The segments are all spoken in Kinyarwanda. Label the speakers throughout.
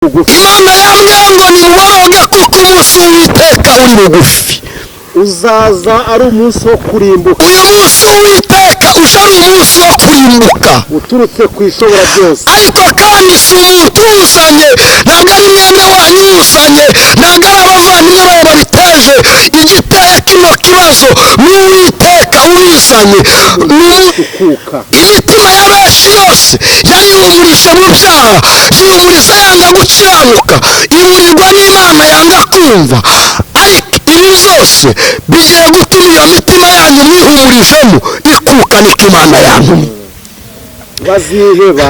Speaker 1: bugufi.
Speaker 2: Imana yambwiye ngo nimuboroge kuko umunsi w'Uwiteka uri bugufi.
Speaker 1: Uzaza ari umunsi wo kurimbuka.
Speaker 2: Uyu munsi w'Uwiteka uje ari umunsi wo kurimbuka.
Speaker 1: Uturutse ku Ishobora byose.
Speaker 2: Ariko kandi si umuntu uwuzanye, ntabwo ari mwene wanyu uwuzanye, ntabwo ari abavandimwe bawe babiteje. Igiteye kino kibazo ni Uwiteka ubizanye.
Speaker 1: Ukuka.
Speaker 2: Imitima ya benshi yose yarihumurije mu byaha, yihumuriza yanga gukiranuka, iburirwa n'Imana yanga kumva. Ariko ibi byose bigiye gutuma iyo mitima yanyu mwihumurijemo ikuka, niko Imana yantumye.
Speaker 1: Baziheba.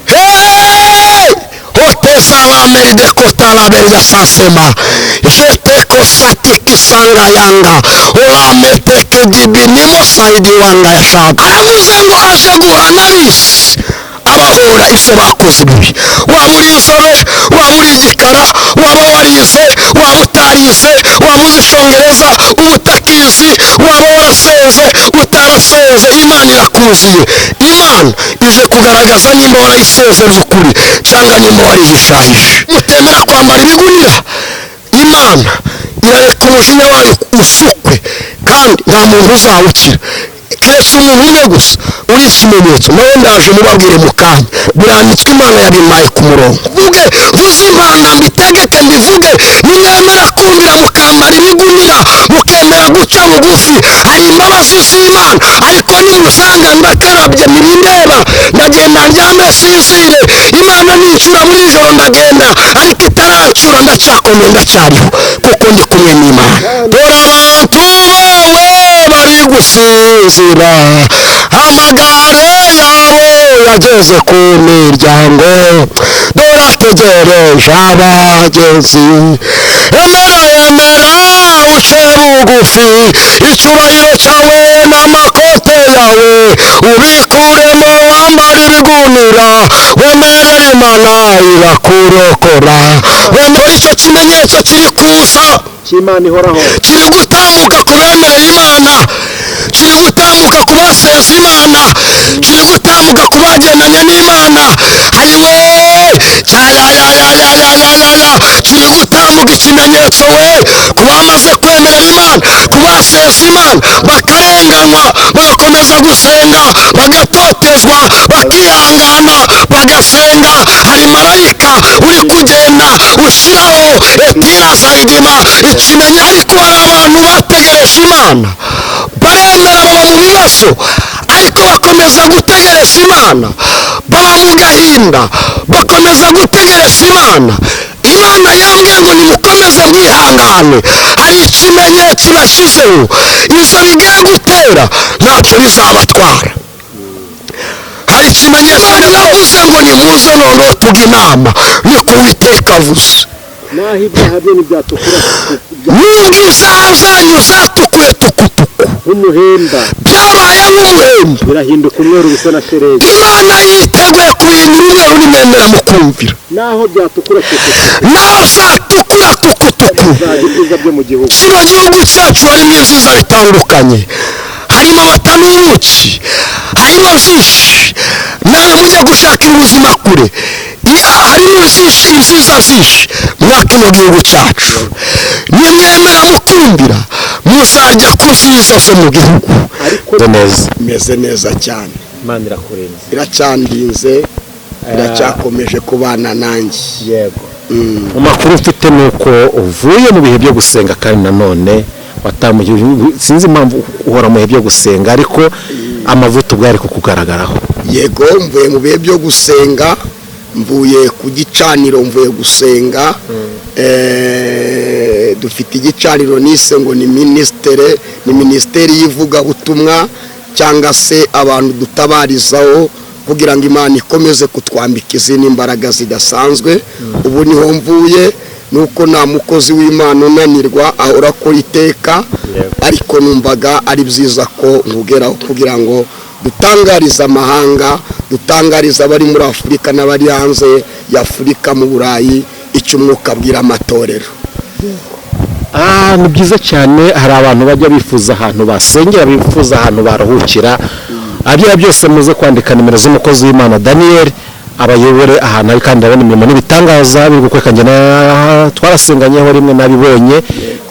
Speaker 2: Hey! Hoteza la meride kota la meride sasema jete kosati kisanga yanga urameteke dibi nimo saidi wanga yashaka. Aravuze ngo aje guhana ab'isi abahora ibyo bakoze bibi. Waba uri inzobe, waba uri igikara, waba warize, waba utarize, waba uzi Icyongereza, uba utakizi, waba warasenze, utarasenze, Imana irakuziye. Imana ije kugaragaza nimba warayisenze by'ukuri cyangwa nimba warihishahishe. Mutemera kwambara ibigunira, Imana irareka umujinya wayo usukwe, kandi nta muntu uzawukira keretse umuntu umwe gusa uri ikimenyetso. Nawe ndaje mubabwire mu kanya, biranditswe, Imana yabimpaye ku murongo. Vuge, vuze impanda, mbitegeke, mbivuge. Nimwemera kumvira, mukambara ibigunira, mukemera guca bugufi, hari imbabazi z'Imana. Ariko nimusanga ndakarabye, ntibindeba, ndagenda ndyame sinzire. Imana nincura muri ijoro ndagenda, ariko itarancura ndacyakomeye, ndacyariho kuko ndi kumwe n'Imana. Dore abantu bawe bari gusinzira, amagare yabo yageze ku miryango, dore ategereje abagenzi. Emera, emera uce bugufi, icyubahiro cyawe n'amakote yawe ubikuremo, wambara ibigunira, wemerera Imana irakurokora. Wemera icyo kimenyetso kiri kuza
Speaker 1: cy'Imana ihoraho.
Speaker 2: Kiri gutambuka ku bemereye Imana, kiri gutambuka ku basenze Imana, kiri gutambuka ku bagendanye n'Imana. Ayiwe, cyayayayayayayaya, kiri gutambuka ikimenyetso we ku bamaze kwemerera Imana, ku basenze Imana, bakarenganywa, bagakomeza gusenga, bagatotezwa, bakihangana, bagasenga. Hari marayika uri kugenda ushyiraho etira zayidima ikimenya. Ariko hari abantu bategereje Imana, baremera, baba mu bibazo, ariko bakomeza gutegereza Imana, baba mu gahinda, bakomeza gutegereza Imana. Imana yambwiye ngo nimukomeze mwihangane, hari ikimenyetso ibashyizeho. Ibyo bigiye gutera ntacyo bizabatwara. Hari ikimenyetso. Imana yavuze ngo nimuze noneho tujye inama, niko Uwiteka avuze.
Speaker 1: Naho ibyaha bye ntibyatukura
Speaker 2: Nubwo ibyaha byanyu zatukuye tukutuku
Speaker 1: nk'umuhemba,
Speaker 2: byabaye nk'umuhemba,
Speaker 1: birahinduka umweru bisa na sheregi.
Speaker 2: Imana yiteguye kubihindura umweru nimwemera mukumvira.
Speaker 1: Naho byatukura tukutuku,
Speaker 2: Naho zatukura tukutuku,
Speaker 1: bizajya ibyiza byo mu gihugu.
Speaker 2: Kino gihugu cyacu harimo ibyiza bitandukanye, harimo amata n'ubuki, harimo byinshi. Nawe mujya gushakira ubuzima kure. Harimo byinshi, ibyiza byinshi mwa kino gihugu cyacu. Nimwemera mukumvira, muzajya ku byiza byo mu gihugu.
Speaker 1: Ariko
Speaker 3: Neza.
Speaker 2: Meze neza cyane.
Speaker 1: Imana irakurinze.
Speaker 2: Iracyandinze, iracyakomeje kubana nanjye.
Speaker 1: Yego.
Speaker 3: Mu makuru mfite ni uko uvuye mu bihe byo gusenga, kandi nanone watamuye. Sinzi impamvu uhora mu bihe byo gusenga, ariko amavuta ubwo ari kukugaragaraho.
Speaker 2: Yego, mvuye mu bihe byo gusenga, mvuye ku gicaniro, mvuye gusenga. Dufite igicaniro nise ngo ni minisiteri, ni minisiteri y'ivugabutumwa cyangwa se abantu dutabarizaho kugira ngo Imana ikomeze kutwambika izindi mbaraga zidasanzwe. Ubu niho mvuye. Nuko nta mukozi w'Imana unanirwa, ahora akora iteka, ariko numvaga ari byiza ko nkugeraho kugira ngo dutangarize amahanga, dutangarize abari muri Afurika n'abari hanze y'Afurika mu Burayi icyo Umwuka abwira amatorero.
Speaker 3: Ah, ni byiza cyane. Hari abantu bajya bifuza ahantu basengera, bifuza ahantu baruhukira. Abyara byose, muze kwandika nimero z'umukozi w'Imana Daniel. Abayobore ahantu ari, kandi ndabona imirimo n'ibitangaza biri gukoreka. Njye twarasenganyeho rimwe, nabibonye.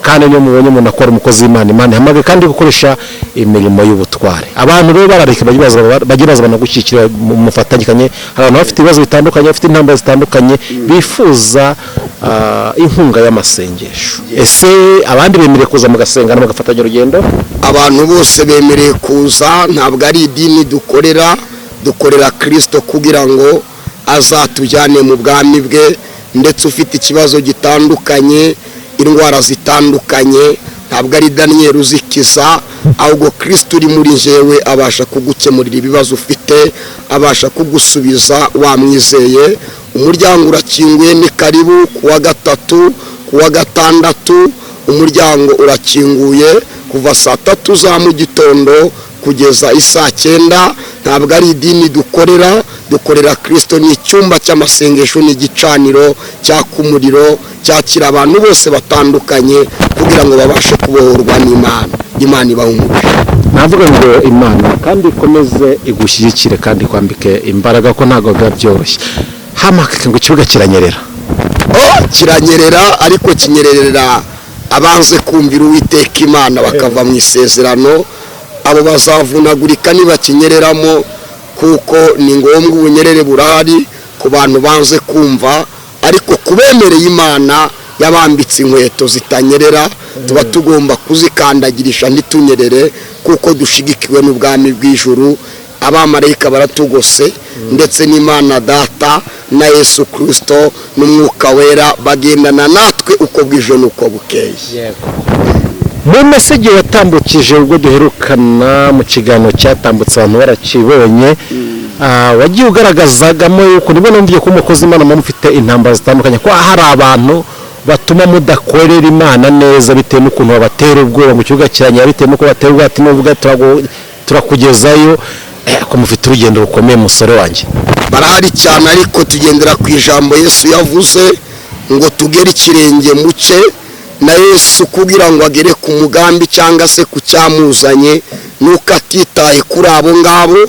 Speaker 3: Kandi niyo mubonye umuntu akora, umukozi w'Imana, Imana ihamagaye kandi gukoresha imirimo y'ubutware. Abantu rero barareka bajye baza banagushyigikira, mufatanyikanye. Hari abantu bafite ibibazo bitandukanye, bafite intambara zitandukanye, bifuza inkunga y'amasengesho. Ese abandi bemerewe kuza mugasengana, mugafatanya urugendo?
Speaker 2: Abantu bose bemerewe kuza. Ntabwo ari idini dukorera, dukorera Kirisito kugira ngo azatujyane mu bwami bwe. Ndetse ufite ikibazo gitandukanye, indwara zitandukanye, ntabwo ari Daniyeli uzikiza, ahubwo Kirisito uri muri njyewe abasha kugukemurira ibibazo ufite, abasha kugusubiza wamwizeye. Umuryango urakinguye, ni karibu. Ku wa gatatu, ku wa gatandatu, umuryango urakinguye kuva saa 3 za mu gitondo kugeza isaa 9. Ntabwo ari idini dukorera, dukorera Kirisito. Ni icyumba cy'amasengesho, ni igicaniro cyaka umuriro, cyakira abantu bose batandukanye kugira ngo babashe kubohorwa n'Imana. Imana ibaha umugisha.
Speaker 3: Navuga ngo Imana kandi ikomeze igushyigikire kandi ikwambike imbaraga, ko ntabwo biba byoroshye. Hamaka ngo ikibuga kiranyerera.
Speaker 2: Oh, kiranyerera, ariko kinyererera abanze kumvira Uwiteka Imana bakava mu isezerano. Abo bazavunagurika nibakinyereramo, kuko ni ngombwa. Ubunyerere burahari ku bantu banze kumva, ariko kubemereye Imana yabambitse inkweto zitanyerera, tuba tugomba kuzikandagirisha ntitunyerere, kuko dushigikiwe n'ubwami bw'ijuru. Abamarayika baratugose, ndetse n'Imana Data na Yesu Kirisito n'Umwuka Wera bagendana natwe uko bwije n'uko bukeye.
Speaker 3: Mu message watambukije ubwo duherukana mu kiganiro cyatambutse, abantu barakibonye, wagiye ugaragazagamo yuko nibwo numviye ko umukozi Imana muba mufite intambara zitandukanye, ko hari abantu batuma mudakorera Imana neza bitewe n'ukuntu babatera ubwoba mu kibuga kiranyera, bitewe n'uko batera ubwoba ati nuvuga turakugezayo. Ko mufite urugendo rukomeye, musore wanjye.
Speaker 2: Barahari cyane, ariko tugendera ku ijambo Yesu yavuze ngo tugere ikirenge mu cye. Na Yesu kugira ngo agere ku mugambi cyangwa se ku cyamuzanye, nuko atitaye kuri abo ngabo,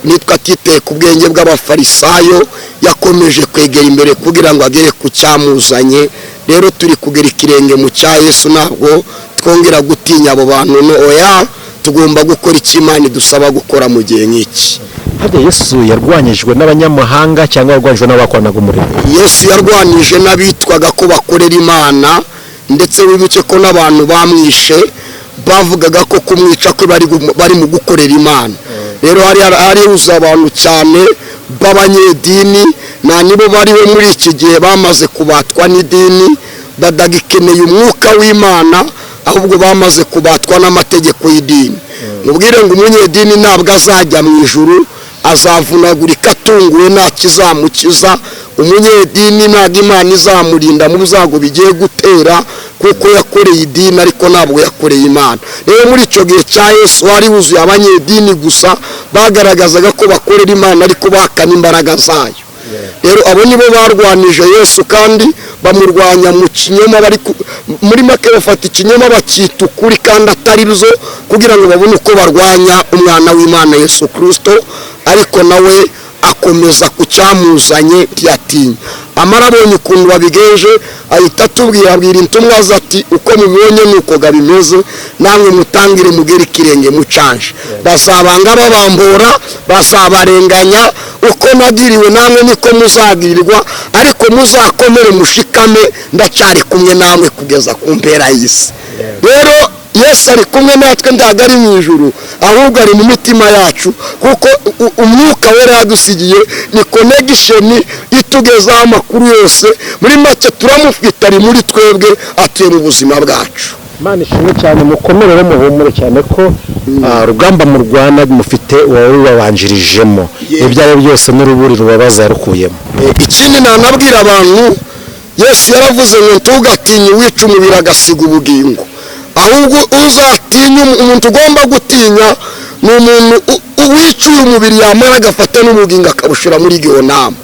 Speaker 2: nitwe atitaye ku bwenge bw'Abafarisayo, yakomeje kwegera imbere kugira ngo agere ku cyamuzanye. Rero turi kugera ikirenge mu cya Yesu, ntabwo twongera gutinya abo bantu. No oya, tugomba gukora icyo Imana idusaba gukora mu gihe nk'iki.
Speaker 3: Harya Yesu yarwanyijwe n'abanyamahanga cyangwa yarwanyijwe n'abakoranaga umurimo?
Speaker 2: Yesu yarwanije n'abitwaga ko bakorera Imana. Ndetse wibuke ko n'abantu bamwishe bavugaga ko kumwica kwe bari mu gukorera Imana. Rero hari abantu cyane b'abanyedini, nta nibo bariho muri iki gihe, bamaze kubatwa n'idini, badagikeneye umwuka w'Imana, ahubwo bamaze kubatwa n'amategeko y'idini. Mubwire ngo umunyedini ntabwo azajya mu ijuru, azavunagurika atunguwe, nta kizamukiza. Umunyedini ntabwo Imana izamurinda mu byago bigiye gutera, kuko yakoreye idini ariko ntabwo yakoreye Imana. Rero muri icyo gihe cya Yesu wari wuzuye abanyedini gusa, bagaragazaga ko bakorera Imana ariko bahakana imbaraga zayo. Rero abo nibo barwanije Yesu, kandi bamurwanya mu kinyoma. Muri make bafata ikinyoma bakita ukuri kandi atari byo, kugira ngo babone uko barwanya umwana w'Imana Yesu Kirisito. Ariko nawe akomeza ku cyamuzanye, ntiyatinya. Amara abonye ukuntu babigenje, ahita atubwira, abwira intumwa ze ati: "Uko mubibonye ni uko bimeze, namwe mutangire mugere ikirenge mucanje. Bazabanga babambura, bazabarenganya. Uko nagiriwe namwe niko muzagirirwa, ariko muzakomere mushikame, ndacyari kumwe namwe kugeza ku mpera y'isi." Rero Yesu ari kumwe natwe, ntabwo ari mu ijuru, ahubwo ari mu mitima yacu, kuko Umwuka Wera yadusigiye ni connection itugezaho amakuru yose. Muri make turamufite, ari muri twebwe, atuye mu buzima bwacu.
Speaker 3: Imana ishimwe cyane. Mukomere rero, muhumure cyane ko rugamba murwana mufite uwari rubabanjirijemo. Ibyo ari byo byose n'uruburi rubabaza yarukuyemo.
Speaker 2: Ikindi nanabwira abantu, Yesu yaravuze ngo ntugatinye uwica umubiri agasiga ubugingo, ahubwo uzatinye umuntu ugomba gutinya ni umuntu uwica uyu mubiri, yamara agafata n'ubugingo akabushyira muri Gehinomu.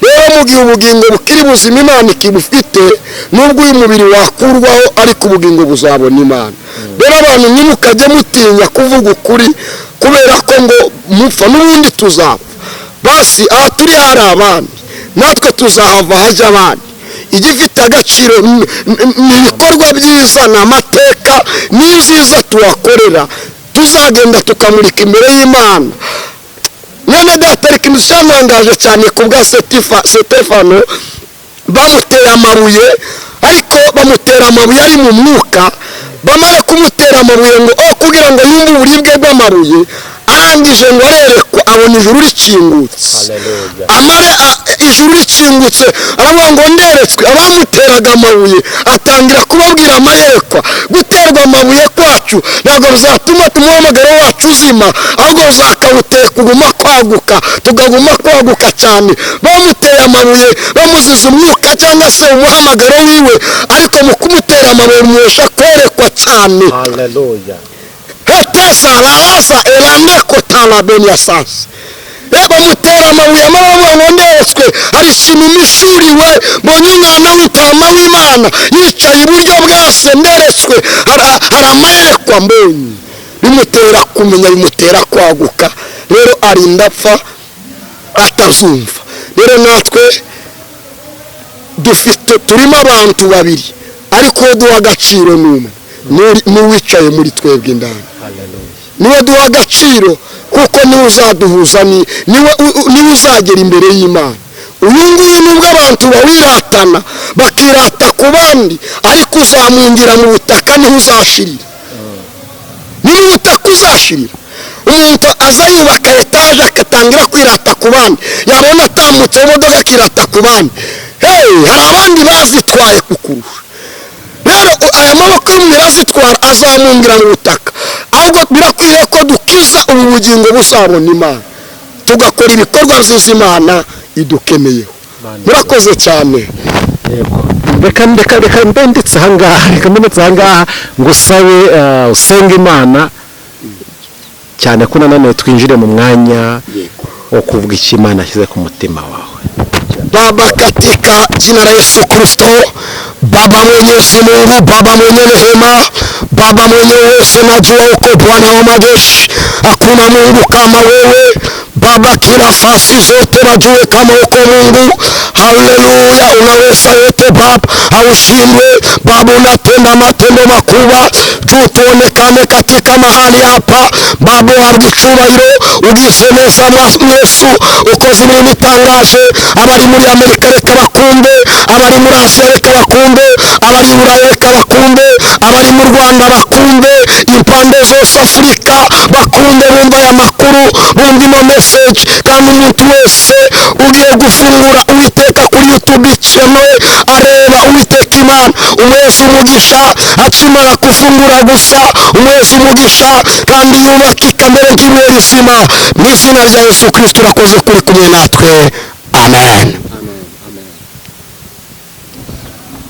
Speaker 2: Rero mu gihe ubugingo bukiri buzima, Imana ikibufite, nubwo uyu mubiri wakurwaho, ariko ubugingo buzabona Imana. Rero abantu ntimukajye mutinya kuvuga ukuri kubera ko ngo mupfa, n'ubundi tuzapfa. Basi aha turi hari abandi. Natwe tuzahava hajya abandi. Igifite agaciro ni ibikorwa byiza, ni amateka n'ibyiza tuhakorera, tuzagenda tukamurika imbere y'Imana. Mwene data, reka ikintu cyantangaje cyane ku bwa Sitefano. Bamuteye amabuye, ariko bamutera amabuye ari mu mwuka. Bamara kumutera amabuye, ngo oh, kugira ngo yumve uburibwe bw'amabuye, arangije ngo arerekwa, abona ijuru rikingutse. Amare ijuru rikingutse, aravuga ngo nderetswe abamuteraga amabuye, atangira kubabwira amayerekwa. Guterwa amabuye kwacu ntabwo bizatuma umuhamagaro wacu uzima, ahubwo buzakawutera kuguma kwaguka, tukaguma kwaguka cyane. Bamuteye amabuye bamuziza umwuka cyangwa se umuhamagaro wiwe, ariko mu kumutera amabuye bimuhesha kwerekwa cyane.
Speaker 3: Haleluya.
Speaker 2: Heteza raraza erane kotala benya sasa. Bamutera amabuye, amaravuga ngo nderetswe, hari ikintu mishuriwe, mbonye umwana w'intama w'Imana yicaye iburyo bwa Se, nderetswe, hari amayerekwa mbonye. Bimutera kumenya, bimutera kwaguka. Rero arinda apfa atazumva. Rero natwe dufite, turimo abantu babiri, ariko uwo duha agaciro ni umwe, n'uwicaye muri twebwe indani.
Speaker 3: Haleluya.
Speaker 2: Niwe duha agaciro, kuko niwe uzaduhuza, niwe niwe uzagera imbere y'Imana. Uyu nguyu, nubwo abantu bawiratana, bakirata ku bandi, ariko uzamungira mu butaka, niho uzashirira, ni mu butaka uzashirira. Umuntu aza yubaka etaje, agatangira kwirata ku bandi, yabona atambutse mu modoka akirata ku bandi. Hey, hari abandi bazitwaye kukurusha. Rero aya maboko y'umubiri azitwara, azamungira mu butaka. Ahubwo birakwiriye ko dukiza ubu bugingo buzabona Imana, tugakora ibikorwa byiza Imana idukeneyeho. Murakoze cyane.
Speaker 3: Yego, reka mbe ndetse ahangaha, reka mbe ndetse ahangaha ngo usabe, usenge Imana cyane, ko nanone twinjire mu mwanya wo kuvuga icyo Imana ashyize ku mutima wawe.
Speaker 2: Baba, katika jina la Yesu Kristo, Baba Mwenyezi Mungu, Baba mwenye rehema, Baba mwenye uwezo, najua uko Bwana wa majeshi, hakuna Mungu kama wewe Baba, kila fasi zote wajue kama uko Mungu. Haleluya, unaweza yote Baba, haushindwe Baba, unatenda matendo makubwa juu tuonekane katika mahali hapa Baba, uhabwe icyubahiro, ugize neza Yesu, ukoze imirimo itangaje. Abari muri Amerika reka bakunde, abari muri Asiya reka bakunde, abari i Burayi reka bakunde, abari mu Rwanda bakunde, impande zose Afurika bakunde, bumva aya makuru, bumva ino message. Kandi umuntu wese ugiye gufungura, Uwiteka, kuri YouTube channel areba, Uwiteka Imana, umuheza umugisha akimara gufungura gusa, umuheza umugisha kandi yubake ikamere nk'ibuye rizima mu izina rya Yesu Kristo. Urakoze kuri kumwe natwe, amen.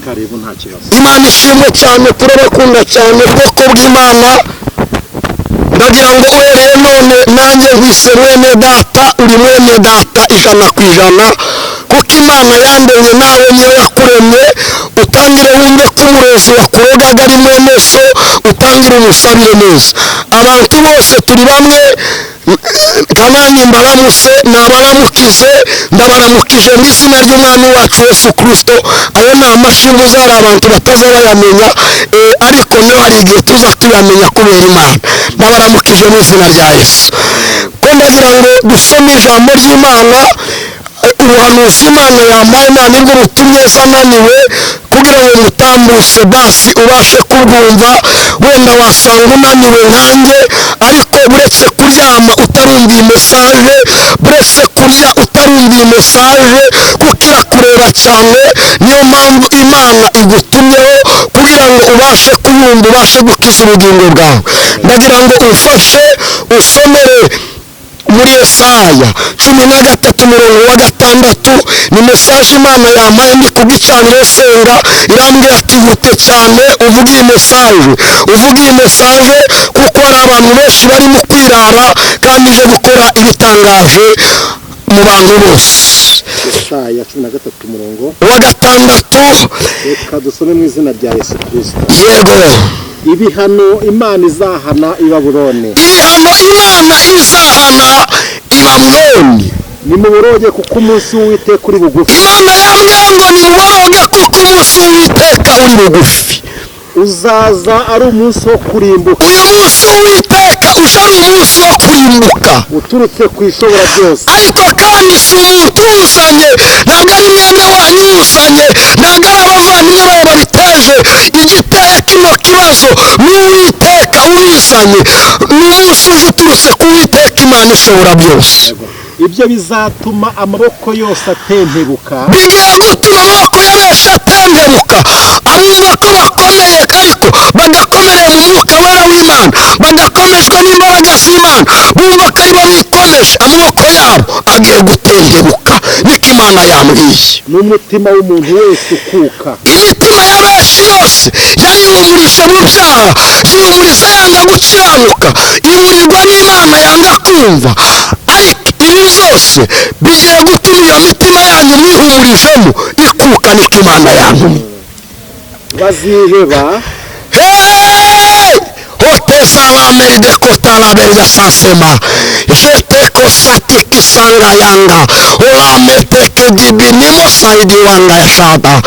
Speaker 1: Karibu, nta kibazo.
Speaker 2: Imana ishimwe cyane, turabakunda cyane, ubwoko bw'Imana. Ndagira ngo uhereye none nanjye nkwise mwene data, uri mwene data 100%, kuko Imana yandemye nawe niyo yakuremye. Utangire wumve ko umurozi wakurogaga ari mwene so, utangire umusabire neza. Abantu bose turi bamwe. Kanange mbaramuse, nabaramukize, ndabaramukije mu izina ry'Umwami wacu Yesu Kirisito. Ayo ni amashimwe hari abantu bataza bayamenya, ariko niyo hari igihe tuza tuyamenya kubera Imana. Ndabaramukije mu izina rya Yesu. Ko ndagira ngo dusome ijambo ry'Imana, ubuhanuzi Imana yampaye, Imana nibwo butumye ananiwe kugira ngo mutambutse, basi ubashe kubwumva. Wenda wasanga unaniwe nkanjye, ariko buretse kuryama utarumva iyi message, buretse kurya utarumva iyi message, kuko irakureba cyane. Niyo mpamvu Imana igutumyeho kugira ngo ubashe kuyumva, ubashe gukiza ubugingo bwawe. Ndagira ngo umfashe usomere muri Yesaya 13 umurongo wa 6. Ni message Imana yampaye ndi ku gicaniro senga, irambwira ati ihute cyane uvuge iyi message, uvuge iyi message, kuko hari abantu benshi bari mu kwirara, kandi ije gukora ibitangaje mu bantu bose.
Speaker 1: Yesaya 13 umurongo
Speaker 2: wa 6.
Speaker 1: Reka dusome mu izina rya Yesu Kirisito.
Speaker 2: Yego.
Speaker 1: Ibihano Imana izahana i Babuloni.
Speaker 2: Ibihano Imana izahana i Babuloni.
Speaker 1: Nimuboroge kuko umunsi w'Uwiteka uri bugufi.
Speaker 2: Imana yambwiye ngo nimuboroge kuko umunsi w'Uwiteka uri bugufi.
Speaker 1: Uzaza ari umunsi wo kurimbuka.
Speaker 2: Uyu munsi w'Uwiteka uje ari umunsi wo kurimbuka
Speaker 1: uturutse ku Ishobora byose.
Speaker 2: Ariko kandi si umuntu uwuzanye, ntabwo ari mwene wanyu uwuzanye, ntabwo ari abavandimwe bawe babiteje. Igiteye kino kibazo ni Uwiteka ubizanye. Ni umunsi uje uturutse ku Uwiteka Imana ishobora byose.
Speaker 1: Ibyo bizatuma amaboko yose atentebuka.
Speaker 2: Bigiye gutuma amaboko ya benshi atentebuka. Abumva ko bakomeye ariko badakomereye mu mwuka wera w'Imana, badakomejwe n'imbaraga z'Imana, bumva ko aribo bikomeje, amaboko yabo agiye gutentebuka. Niko Imana yambwiye.
Speaker 1: N'umutima w'umuntu wese ukuka.
Speaker 2: Imitima ya benshi yose yarihumurije mu byaha, yihumuriza yanga gukiranuka, iburirwa n'Imana yanga kumva. Ariko ibi byose bigiye gutuma iyo mitima yanyu mwihumurijemo ikuka. Niko Imana yantumye.
Speaker 1: Baziheba.
Speaker 2: Hey! Hotesalamerde kotalaberya sasema jete kisanga yanga olameteke dibi nimo saidi wanga yashada.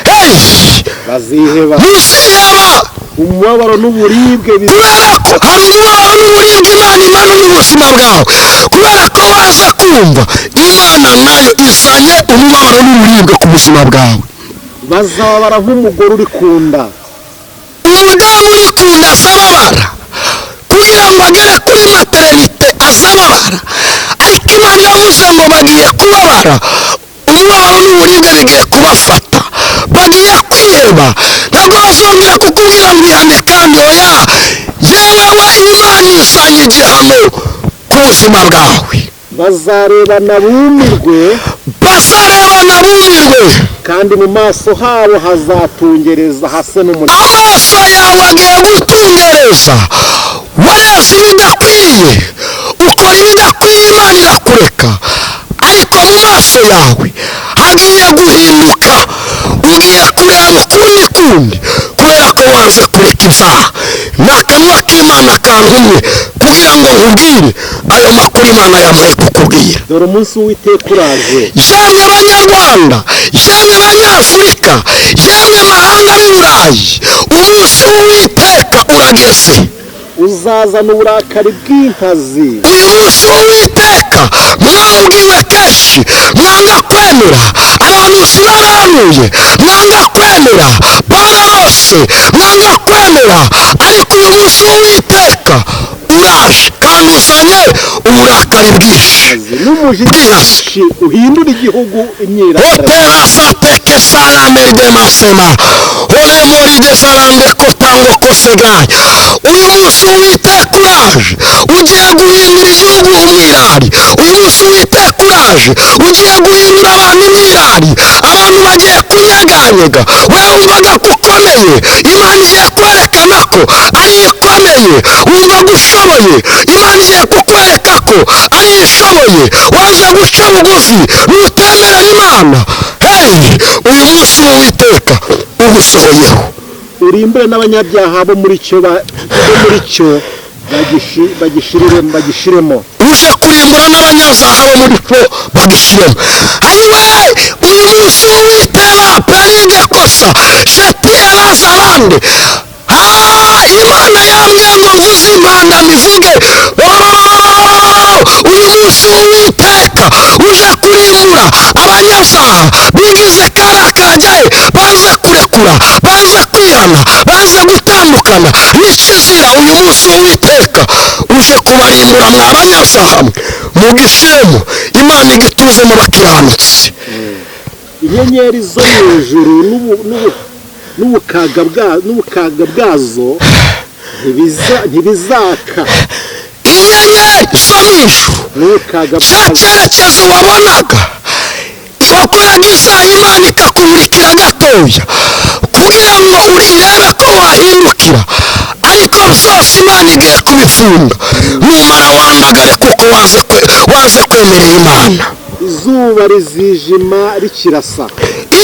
Speaker 2: Hey!
Speaker 1: Baziheba.
Speaker 2: Muziheba.
Speaker 1: Umubabaro n'uburibwe.
Speaker 2: Kubera ko hari umubabaro n'uburibwe Imana imanura ubuzima bwawe, kubera ko waza kumva Imana nayo izanye umubabaro n'uburibwe ku buzima bwawe.
Speaker 1: Bazababara nk'umugore uri ku nda.
Speaker 2: Umudamu uri ku nda azababara kugira ngo agere kuri maternité, azababara. Ariko Imana yavuze ngo bagiye kubabara, umubabaro n'uburibwe bigiye kubafata, bagiye kwiheba, ntabwo bazongera kukubwira ngo ihane kandi oya. Yewe we, Imana izanye igihano ku buzima bwawe.
Speaker 1: Bazarebana bumirwe.
Speaker 2: Bazarebana bumirwe.
Speaker 1: Kandi mu maso habo hazatungereza hase n'umuriro.
Speaker 2: Amaso yawe agiye gutungereza. Wareze ibidakwiye, ukora ibidakwiye, Imana irakureka. Ariko mu maso yawe hagiye guhinduka, ugiye kureba ukundi kundi kubera ko wanze kureka ibyaha. Ni akanwa k'Imana kantumye kugira ngo nkubwire ayo makuru Imana yampaye kukubwira.
Speaker 1: Dore umunsi w'Uwiteka uraje.
Speaker 2: Yemwe Banyarwanda, yemwe Banyafurika, yemwe mahanga b'i Burayi, umunsi w'Uwiteka urageze.
Speaker 1: Uzazana uburakari bw'inkazi.
Speaker 2: Uyu munsi w'Uwiteka mwawubwiwe kenshi mwanga kwemera. Abahanuzi barahanuye mwanga kwemera, bararose mwanga kwemera. Ariko uyu munsi w'Uwiteka uraje kandi uzanye uburakari bwinshi
Speaker 1: n'umujinya
Speaker 2: bw'inkazi.
Speaker 1: mwinshi uhindura igihugu imyirondoro.
Speaker 2: Oterasateke salamerde masema olemoride salande kotango kosegaye. Uyu munsi w'Uwiteka uraje, ugiye guhindura igihugu umwirari. Uyu munsi w'Uwiteka uraje, ugiye guhindura abantu umwirari. Abantu bagiye kunyeganyega. Wowe wumvaga ko ukomeye, Imana igiye kwerekana ko ari ikomeye. Wumvaga ushoboye, Imana igiye kukwereka ko ari ishoboye. Waza guca bugufi nutemerera Imana. Hey, uyu munsi w'Uwiteka ugusohoyeho.
Speaker 1: Urimbure n'abanyabyaha bo muri cyo bagishiremo.
Speaker 2: Uje kurimbura n'abanyabyaha bo muri cyo bagishiremo. Ayiwe, uyu munsi w'Uwiteka perinde kosa sheti elazarande. Imana yambwiye ngo mvuze impanda mivuge. Uyu munsi w'Uwiteka uje kurimbura abanyabyaha bigize kariya kajyaye, banze kurekura, banze kwihana, banze gutandukana n'ikizira. Uyu munsi w'Uwiteka uje kubarimbura mwa banyabyaha mwe, mugishiremo, Imana igituze mu bakiranutsi.
Speaker 1: Inyenyeri zo mu ijuru n'ubukaga bwazo ntibizaka.
Speaker 2: Inyenyeri zo mu ijuru,
Speaker 1: n'ubukaga
Speaker 2: cya
Speaker 1: bwazo.
Speaker 2: cyerekezo wabonaga wakoraga isaha, Imana ikakumurikira gatoya kugira ngo urebe ko wahindukira, ariko byose Imana igiye kubifunga. Numara wandagare kuko waze kwemerera Imana.
Speaker 1: Izuba rizijima rikirasa.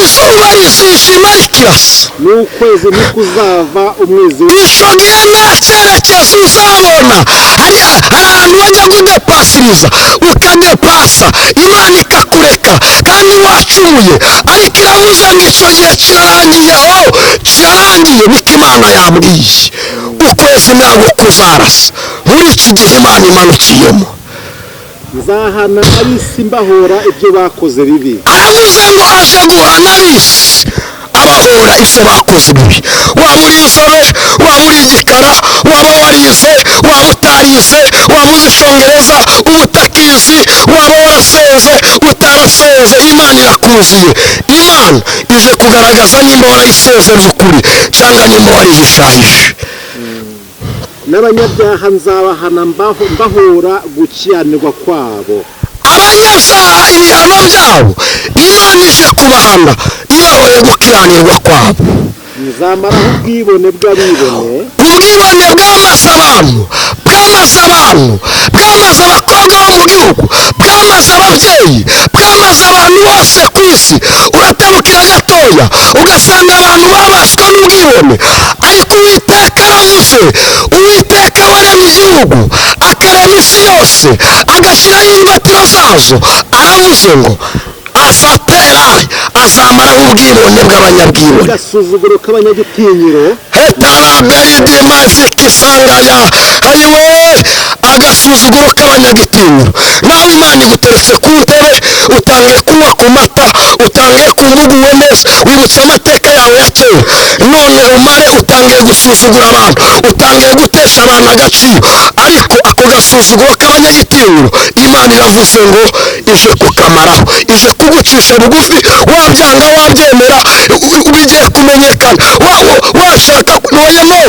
Speaker 2: Izuba rizijima rikirasa,
Speaker 1: n'ukwezi ntikuzava umwezi.
Speaker 2: Icyo gihe nta cyerekezo uzabona. Hari ahantu wajya kudepasiriza, ukadepasa, Imana ikakureka kandi wacumuye, ariko iravuze ngo icyo gihe kirarangiye. O kirarangiye, niko Imana yambwiye. Ukwezi ntabwo kuzarasa muri iki gihe Imana imanukiyemo.
Speaker 1: Nzahana ab'isi mbahora ibyo bakoze bibi.
Speaker 2: Aravuze ngo aje guhana ab'isi abahora ibyo bakoze bibi. Waba uri inzobe, waba uri igikara, waba warize, waba utarize, waba uzi Icyongereza, uba utakizi, waba warasenze, utarasenze, Imana irakuziye. Imana ije kugaragaza nimba warayisenze by'ukuri cyangwa nimba warihishahishe.
Speaker 1: N'abanyabyaha nzabahana mbahora gukiranirwa kwabo.
Speaker 2: Abanyabyaha ibihano byabo, Imana ije kubahana ibahoye gukiranirwa kwabo.
Speaker 1: Nzamaraho ubwibone bw'abibone.
Speaker 2: Ubwibone bwamaze abantu, bwamaze abantu, bwamaze abakobwa bo mu gihugu, bwamaze ababyeyi, bwamaze abantu bose ku isi. Uratabukira gatoya ugasanga abantu babaswe n'ubwibone, ariko Uwiteka aravuze. Uwiteka waremye igihugu, akarema isi yose, agashyiraho imfatiro zazo, aravuze ngo azatera, azamaraho ubwibone bw'abanyabwibone,
Speaker 1: agasuzuguro k'abanyagitinyiro.
Speaker 2: Hetaraberidimazikisangaya ayiwe, agasuzuguro k'abanyagitinyiro. Nawe Imana iguteretse ku ntebe, utangiye kunywa ku mata, utangiye kumva uguwe neza, wibutse amateka yawe ya kera, none umare utangiye gusuzugura abantu, utangiye gutesha abantu agaciro. Ariko ako gasuzuguro k'abanyagitinyiro, Imana iravuze ngo ije kukamaraho, ije kugucisha bugufi. Wabyanga wabyemera, bigiye kumenyekana. Washaka oya no,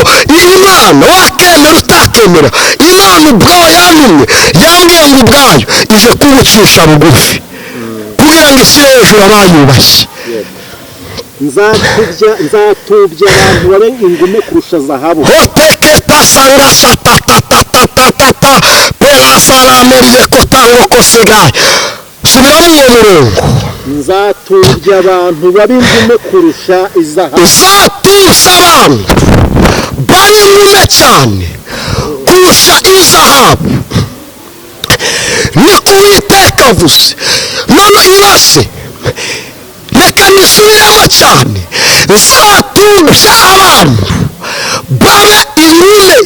Speaker 2: Imana wakemera utakemera, Imana ubwayo yantumye, yambwiye ngo ubwayo ije kugucisha bugufi kugira ngo ishyire hejuru abayubashye.
Speaker 1: Nzatubya abantu babe ingume kurusha zahabu.
Speaker 2: Hoteketasangasatatatatata perasarameriyekotangokosegaye. Subiramo uwo murongo.
Speaker 1: Nzatubya abantu babe ingume kurusha izahabu.
Speaker 2: Uzatuza abantu bari ingume cyane kurusha izahabu, niko Uwiteka avuze. None ibase, reka nisubiremo cyane: nzatubya abantu babe ingume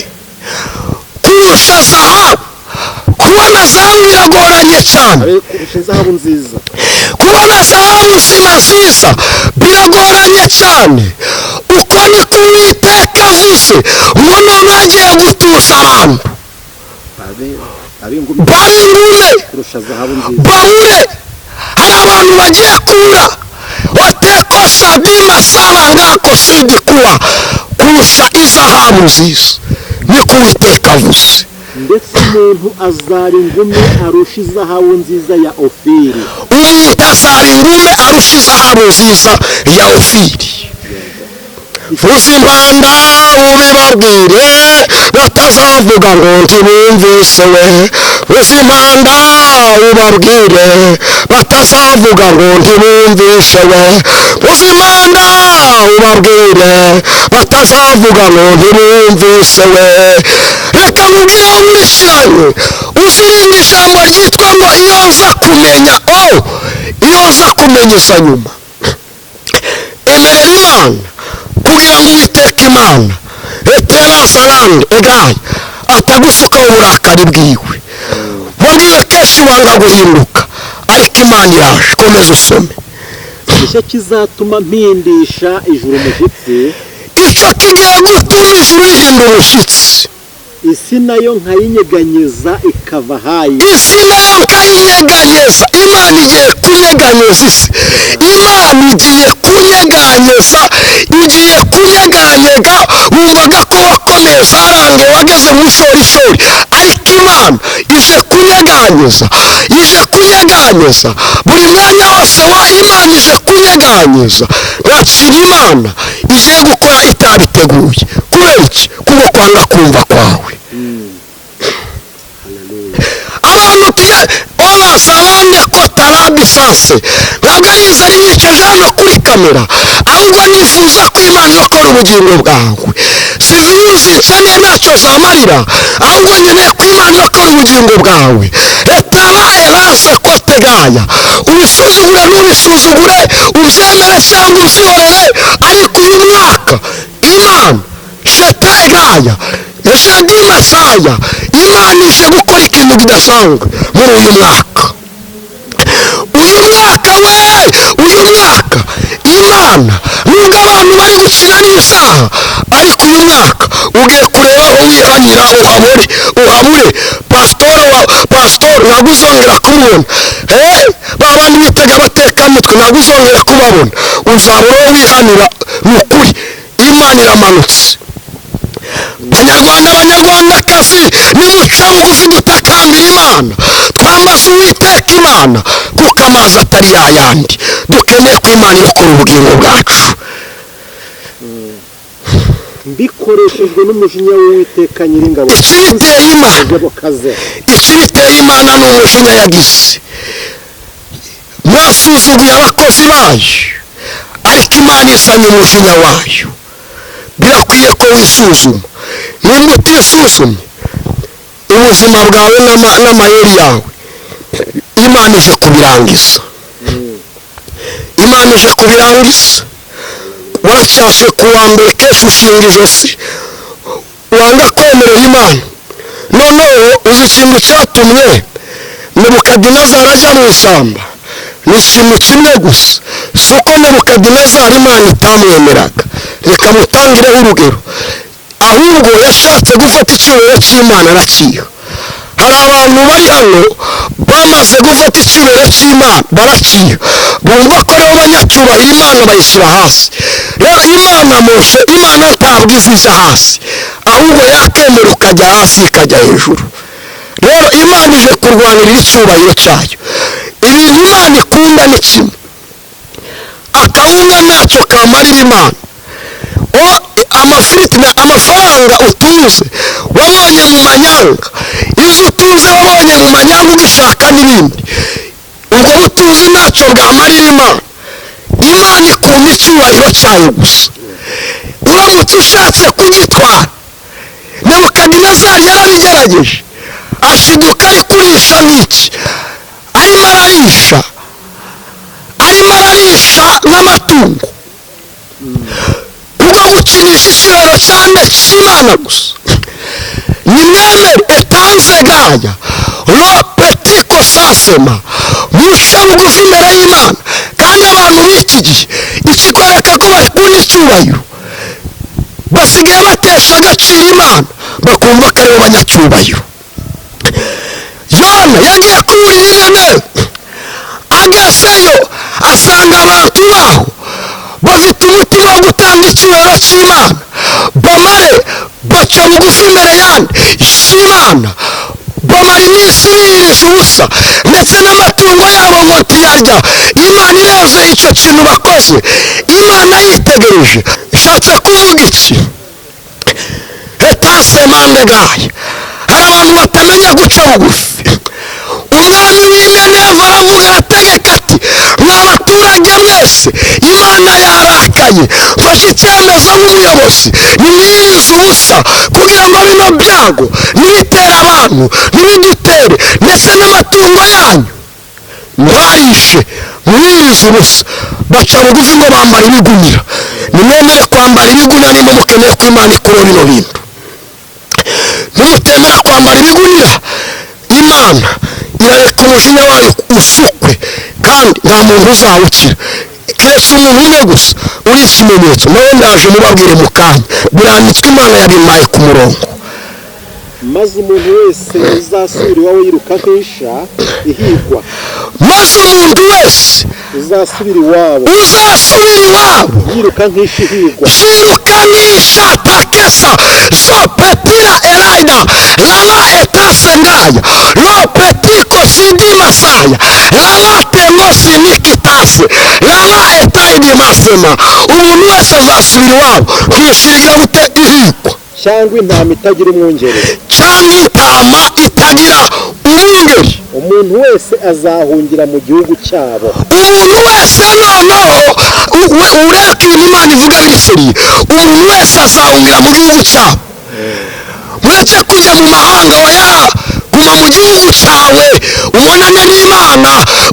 Speaker 2: kurusha zahabu. Kubona zahabu biragoranye cyane.
Speaker 1: Abe kurusha izahabu nziza.
Speaker 2: Kubona zahabu nzima nziza biragoranye cyane. Uko niko Uwiteka avuze ngo none agiye gutuza abantu
Speaker 1: babe ingume
Speaker 2: babe ingume
Speaker 1: kurusha zahabu nziza.
Speaker 2: Babure, hari abantu bagiye kubura otekosadima sabangako kuwa kurusha izahabu nziza, niko Uwiteka avuze.
Speaker 1: Ndetse umuntu azaba ingume arusha izahabu nziza ya Ofiri.
Speaker 2: Umuntu azaba ingume arusha izahabu nziza ya Ofiri. Vuza impanda ubibabwire, batazavuga ngo ntibumvise we. Vuza impanda ubabwire, batazavuga ngo ntibumvise we. Vuza impanda ubabwire, batazavuga ngo ntibumvise we. Reka nkubwire, nkurikiranye, uzirinde ijambo ryitwa ngo iyo nza kumenya. O iyo nza kumenyesha nyuma. Emerera Imana kugira ngo Uwiteka Imana eterasarande egaye atagusukaho uburakari bwiwe. Wabwiwe kenshi wanga guhinduka, ariko Imana iraje. Komeza usome.
Speaker 1: Nicyo kizatuma mpindisha ijuru umushyitsi.
Speaker 2: Icyo kigiye gutuma ijuru rihinda umushyitsi.
Speaker 1: Isi nayo nkayinyeganyeza ikava ahayo.
Speaker 2: Isi nayo nkayinyeganyeza. Imana igiye kunyeganyeza isi. Imana igiye kunyeganyeza, igiye kunyeganyega. Wumvaga ko wakomeye, zarange wageze mu shorishori, ariko Imana ije kunyeganyeza, ije kunyeganyeza buri mwanya wose wa Imana ije kunyeganyeza. Nta kintu Imana igiye gukora itabiteguye. Kubera iki? Kuko kwanga kumva kwawe. Abantu tujya orasarande kota. Etarabisanse ntabwo ari inzara inyicaje hano kuri kamera, ahubwo nifuza ko Imana irokora ubugingo bwawe. Si views nkeneye, ntacyo zamarira, ahubwo nkeneye ko Imana irokora ubugingo bwawe. Etara erase kotegaya, ubisuzugure ntubisuzugure, ubyemere cyangwa ubyihorere, ariko uyu mwaka Imana shetegaya eshedi masaya, Imana ije gukora ikintu kidasanzwe muri uyu mwaka. Uyu mwaka we, uyu mwaka Imana, nubwo abantu bari gukina n'isaha, ariko uyu mwaka ugiye kureba aho wihanira uhabure, uhabure pasitoro wa pasitoro ntabwo uzongera kumubona. Ba bandi bitaga abatekamutwe ntabwo uzongera kubabona, uzabura uwo wihanira. Ni ukuri Imana iramanutse. Banyarwanda, banyarwandakazi, nimuca bugufi dutakambira Imana, twambaze Uwiteka Imana, kuko amazi atari yayandi. Dukeneye ko Imana irokora ubugingo bwacu.
Speaker 1: Bikoreshejwe n'umujinya w'Uwiteka Nyiringabo.
Speaker 2: Ikibiteye Imana,
Speaker 1: Bukaze.
Speaker 2: ikibiteye Imana ni umujinya yagize. Mwasuzuguye abakozi bayo, ariko Imana izanye umujinya wayo. Birakwiye ko wisuzuma. Nimba utisuzumye ubuzima bwawe n'amayeri yawe, Imana ije kubirangiza. Imana ije kubirangiza. Waracyashe ku wa mbere, kenshi ushinga ijosi, wanga kwemerera Imana. Noneho uzi ikintu cyatumye Nebukadinezari ajya mu ishyamba? Ni ikintu kimwe gusa, si uko Nebukadinezari Imana itamwemeraga, reka mutangireho urugero, ahubwo yashatse gufata icyubahiro cy'Imana arakiha. Hari abantu bari hano bamaze gufata icyubahiro cy'Imana barakiha, bumva ko aribo banyacyubahiro, Imana bayishyira hasi. Rero Imana moshe, Imana ntabwo izi ijya hasi, ahubwo yakemera ukajya hasi ikajya hejuru. Rero Imana ije kurwanirira icyubahiro cyayo. Ibintu Imana ikunda ni kimwe, akawunga ntacyo kamarira Imana. O amafiriti na amafaranga utunze wabonye mu manyanga, izo utunze wabonye mu manyanga ugishaka n'ibindi, ubwo butunzi ntacyo bwamarira Imana. Imana ikunda icyubahiro cyayo gusa. Uramutse ushatse kugitwara, Nebukadinezari yarabigerageje, ashiduka ari kurisha nk'iki, arimo ararisha, arimo ararisha nk'amatungo, kubwo gukinisha icyubahiro cyane cy'Imana gusa. Nimwemere etanze gaya ropetiko sasema, muce bugufi imbere y'Imana. Kandi abantu b'iki gihe, ikikwereka ko bakunda icyubahiro, basigaye batesha agaciro Imana, bakumva ko aribo banyacyubahiro. Yona yagiye kuburira Nineve, agezeyo asanga abantu baho bafite umutima wo gutanga icyubahiro cy'Imana, bamare baca bugufi imbere yandi y'Imana, bamara iminsi biyirije ubusa, ndetse n'amatungo yabo ngo ntiyarya. Imana irebye icyo kintu bakoze, Imana yitegereje. Nshatse kuvuga iki? Etase mandegaya, hari abantu batamenya guca bugufi. Umwami w'Inineve aravuga, arategeka ati: mwa baturage mwese, Imana yarakaye, mfashe icyemezo nk'umuyobozi, nimwirize ubusa kugira ngo bino byago nibitere abantu ntibidutere, ndetse n'amatungo yanyu mwarishe, mwirize ubusa. Baca bugufi ngo bambara ibigunira. Nimwemere kwambara ibigunira nimba mukeneye ko Imana ikuraho bino bintu. Nimutemera kwambara ibigunira, Imana irareka umujinya wayo usukwe, kandi nta muntu uzawukira keretse umuntu umwe gusa uri ikimenyetso. Nawe ndaje mubabwire mu kanya, biranditswe, Imana yabimpaye ku murongo.
Speaker 1: Maze umuntu wese uzasubira iwawe yiruka nk'isha ihigwa,
Speaker 2: Maze umuntu wese
Speaker 1: uzasubira iwabo
Speaker 2: uzasubira iwabo
Speaker 1: yiruka nk'isha ihigwa,
Speaker 2: yiruka nk'isha takesa zopetira eraida lala etasengaya lopetiko sindi masaya lala temosi nikitase lala etaidi masema. Umuntu wese azasubira iwabo kwishirira gute ihigwa,
Speaker 1: cyangwa intama itagira umwungeri,
Speaker 2: cyangwa intama itagira umwungeri.
Speaker 1: Umuntu wese azahungira mu gihugu cyabo.
Speaker 2: Umuntu wese noneho ureka ibintu Imana ivuga biri sérieux. Umuntu wese azahungira mu gihugu cyabo. Mureke kujya mu mahanga, oya, guma mu gihugu cyawe, ubonane n'Imana,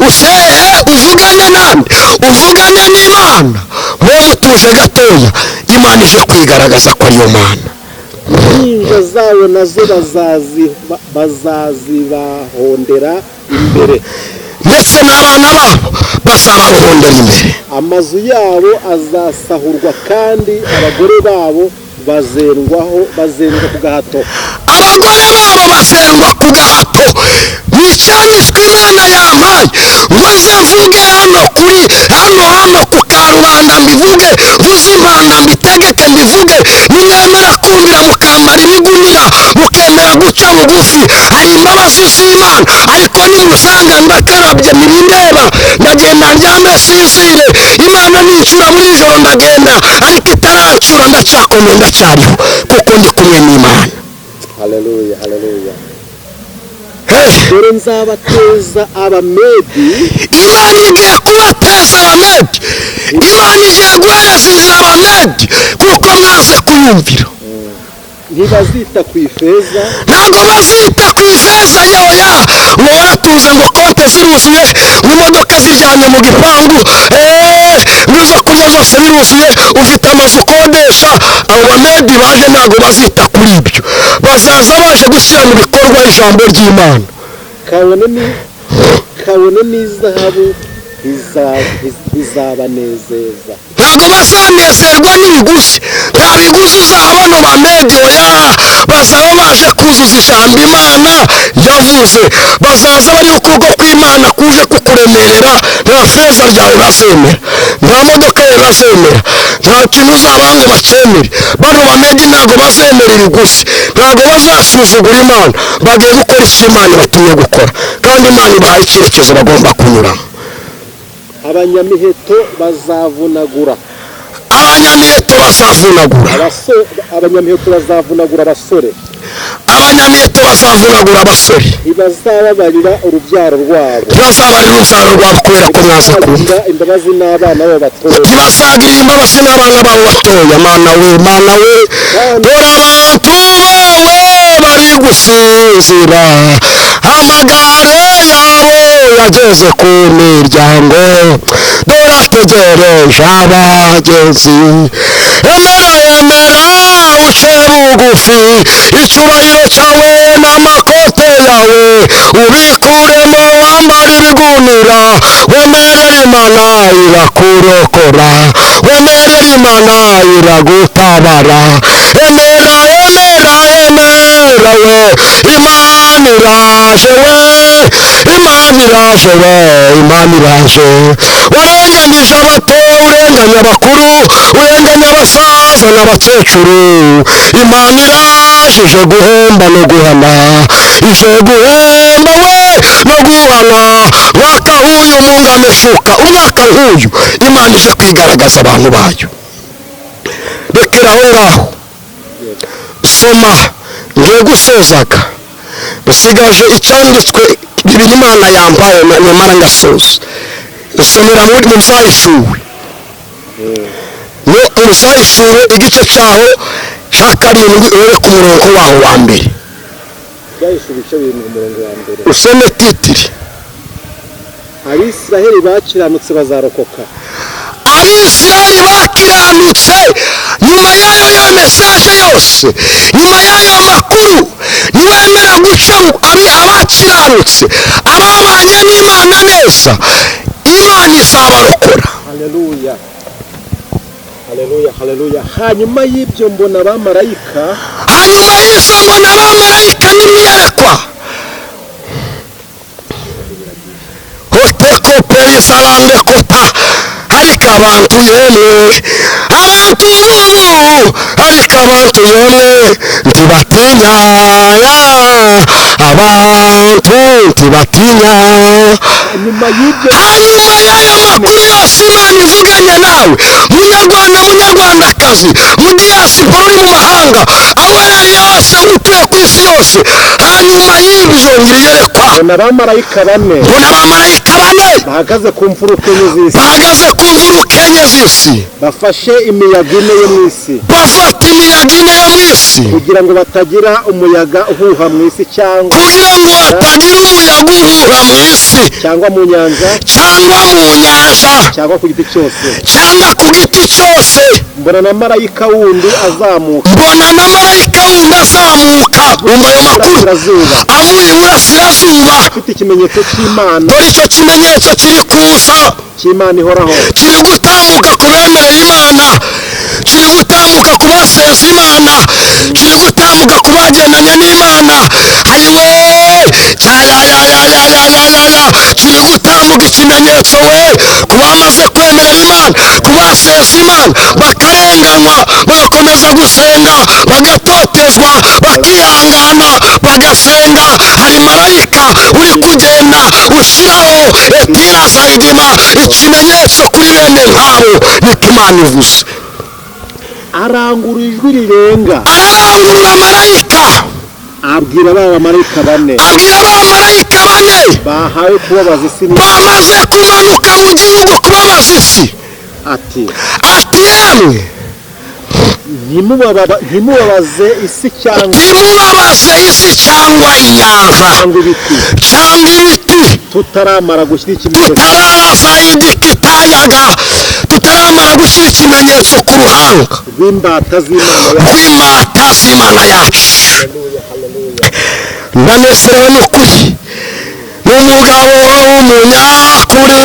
Speaker 2: usehe, uvugane nande, uvugane n'Imana. Mube mutuje gatoya, Imana ije kwigaragaza ko ariyo Mana.
Speaker 1: Impinja zabo nazo bazazibahondera imbere.
Speaker 2: Ndetse n'abana babo bazabahondera imbere.
Speaker 1: Amazu yabo azasahurwa, kandi abagore babo bazendwaho, bazendwa ku gahato.
Speaker 2: Abagore babo basengwa ku gahato. Ni icyanditswe Imana yampaye ngo nze mvuge hano kuri hano ku karubanda, mbivuge, mvuze impanda, mbitegeke, mbivuge. Nimwemera kumvira, mukambara ibigunira, mukemera guca bugufi, hari imbabazi z'Imana. Ariko nimusanga ndakarabye, ntibindeba, ndagenda ndyame sinzire. Imana nincura muri ijoro ndagenda, ariko itarancura ndacyakomeye, ndacyariho kuko ndi kumwe n'Imana.
Speaker 1: Haleluya, haleluya!
Speaker 2: Hey!
Speaker 1: Dore nzabateza Abamedi.
Speaker 2: Imana igiye kubateza Abamedi. Imana igiye guhereza inzira Abamedi kuko mwaze kuyumvira.
Speaker 1: Ntibazita ku ifeza.
Speaker 2: Ntabwo bazita ku ifeza, yoya, ngo waratuze, ngo konte ziruzuye, ngo imodoka ziryamye mu gipangu, ngo izo kurya zose biruzuye, ufite amazu ukodesha. Abo Bamedi baje ntabwo bazita kuri ibyo, bazaza baje gushyira mu bikorwa ijambo ry'Imana.
Speaker 1: Kabone n'izahabu ntizabanezeza.
Speaker 2: Ntabwo bazanezerwa n'ibiguzi, nta biguzi uzaha bano Bamedi, oya. Bazaba baje kuzuza ijambo Imana yavuze. Bazaza bari ukuboko kw'Imana kuje kukuremerera. Nta feza ryawe bazemera, nta modoka yawe bazemera, nta kintu uzabaha ngo bacyemere. Bano Bamedi ntabwo bazemera ibiguzi, ntabwo bazasuzugura Imana. Bagiye gukora icyo Imana ibatumye gukora, kandi Imana ibahaye icyerekezo bagomba kunyuramo.
Speaker 1: Abanyamiheto bazavunagura.
Speaker 2: Abanyamiheto bazavunagura.
Speaker 1: Abanyamiheto bazavunagura abasore.
Speaker 2: Abanyamiheto bazavunagura abasore.
Speaker 1: Ntibazababarira urubyaro rwabo.
Speaker 2: Ntibazabarira urubyaro rwabo kubera ko mwaze kumva.
Speaker 1: Ntibazagira imbabazi n'abana babo batoya.
Speaker 2: Ntibazagirira imbabazi n'abana babo batoya. Mana we, Mana we, dore abantu bawe bari gusinzira, amagare yabo yageze ku miryango, dore ategereje abagenzi. Emera, emera uce bugufi, icyubahiro cyawe n'amakote yawe ubikuremo, wambara ibigunira, wemerera Imana irakurokora, wemerera Imana iragutabara. Emera, emera, emera we, Imana iraje we, Imana iraje we, Imana iraje. Warenganyije abato, urenganya abakuru, urenganya abasaza n'abakecuru. Imana iraje, ije guhemba no guhana, ije guhemba we no guhana. Mwaka nk'uyu mungameshuka, umwaka nk'uyu Imana ije kwigaragaza abantu bayo. Rekera aho ngaho, soma, ngiye gusozaga, usigaje icyanditswe bibiri Imana yambaye, nyamara ngasoza. Nsomera muri mu Byahishuwe, mu Byahishuwe igice cyaho cya 7, urebe ku murongo waho wa mbere.
Speaker 1: Byahishuwe ibice 7, umurongo wa mbere.
Speaker 2: Usome titre.
Speaker 1: Abisiraheli bakiranutse bazarokoka.
Speaker 2: Abisirayeli bakiranutse, nyuma y'ayo yo message yose, nyuma y'ayo makuru, niwemera guca abakiranutse, ababanye n'Imana neza, Imana izabarokora.
Speaker 1: Haleluya, haleluya, haleluya! Hanyuma y'ibyo mbona abamarayika.
Speaker 2: Hanyuma y'ibyo mbona abamarayika n'imiyerekwa hoteko peyisalande kota. Ariko abantu yemwe, abantu bubu, ariko abantu yemwe ntibatinya ya abantu ntibatinya.
Speaker 1: Hanyuma y'ibyo,
Speaker 2: Hanyuma y'ayo makuru yose Imana ivuganye nawe, munyarwanda, munyarwandakazi, mu diaspora, uri mu mahanga, aho uherereye hose, utuye ku isi yose, hanyuma y'ibyo ngiyerekwa,
Speaker 1: mbona abamarayika bane
Speaker 2: mbona abamarayika bane
Speaker 1: bahagaze ku mfuruka enye z'isi,
Speaker 2: bahagaze ku mfuruka enye z'isi,
Speaker 1: bafashe imiyaga ine yo mu isi,
Speaker 2: bafata imiyaga ine yo mu isi,
Speaker 1: kugira ngo batagira umuyaga uhuha mu isi cyangwa
Speaker 2: kugira ngo hatagira umuyaga uhuha mu isi
Speaker 1: cyangwa mu nyanja
Speaker 2: cyangwa mu nyanja
Speaker 1: cyangwa ku giti cyose.
Speaker 2: cyangwa ku giti cyose.
Speaker 1: Mbona na marayika wundi azamuka
Speaker 2: Mbona na marayika wundi azamuka, umva ayo makuru,
Speaker 1: iburasirazuba,
Speaker 2: avuye iburasirazuba,
Speaker 1: afite ikimenyetso cy'Imana,
Speaker 2: Dore icyo kimenyetso kiri kuza,
Speaker 1: cy'Imana ihoraho.
Speaker 2: kiri gutambuka ku bemereye Imana, kiri gutambuka ku basenze Imana, kiri gutambuka ku bagendanye n'Imana. Ayiwe, cyayayayayayayaya, kiri gutambuka ikimenyetso we ku bamaze kwemerera Imana, ku basenze Imana bakarenganywa, bagakomeza gusenga, bagatotezwa, bakihangana, bagasenga. Hari marayika uri kugenda ushyiraho etira zayidima, ikimenyetso kuri bene nk'abo. Niko Imana ivuze.
Speaker 1: Arangurura ijwi rirenga,
Speaker 2: Ararangurura marayika,
Speaker 1: abwira ba bamarayika bane
Speaker 2: abwira ba marayika bane
Speaker 1: bahawe kubabaza isi
Speaker 2: bamaze kumanuka mu gihugu kubabaza isi,
Speaker 1: ati:
Speaker 2: ati: "Yemwe,
Speaker 1: Ntimubabaze isi cyangwa
Speaker 2: ntimubabaze isi cyangwa inyanja
Speaker 1: cyangwa ibiti,
Speaker 2: cyangwa ibiti,
Speaker 1: tutaramara gushyira ikimenyetso
Speaker 2: tutararasayidikitayaga, tutaramara gushyira ikimenyetso ku ruhanga
Speaker 1: rw'imbata z'Imana yacu."
Speaker 2: rw'imbata z'Imana yacu." Ndanezerewe n'ukuri, ni umugabo w'umunyakuri,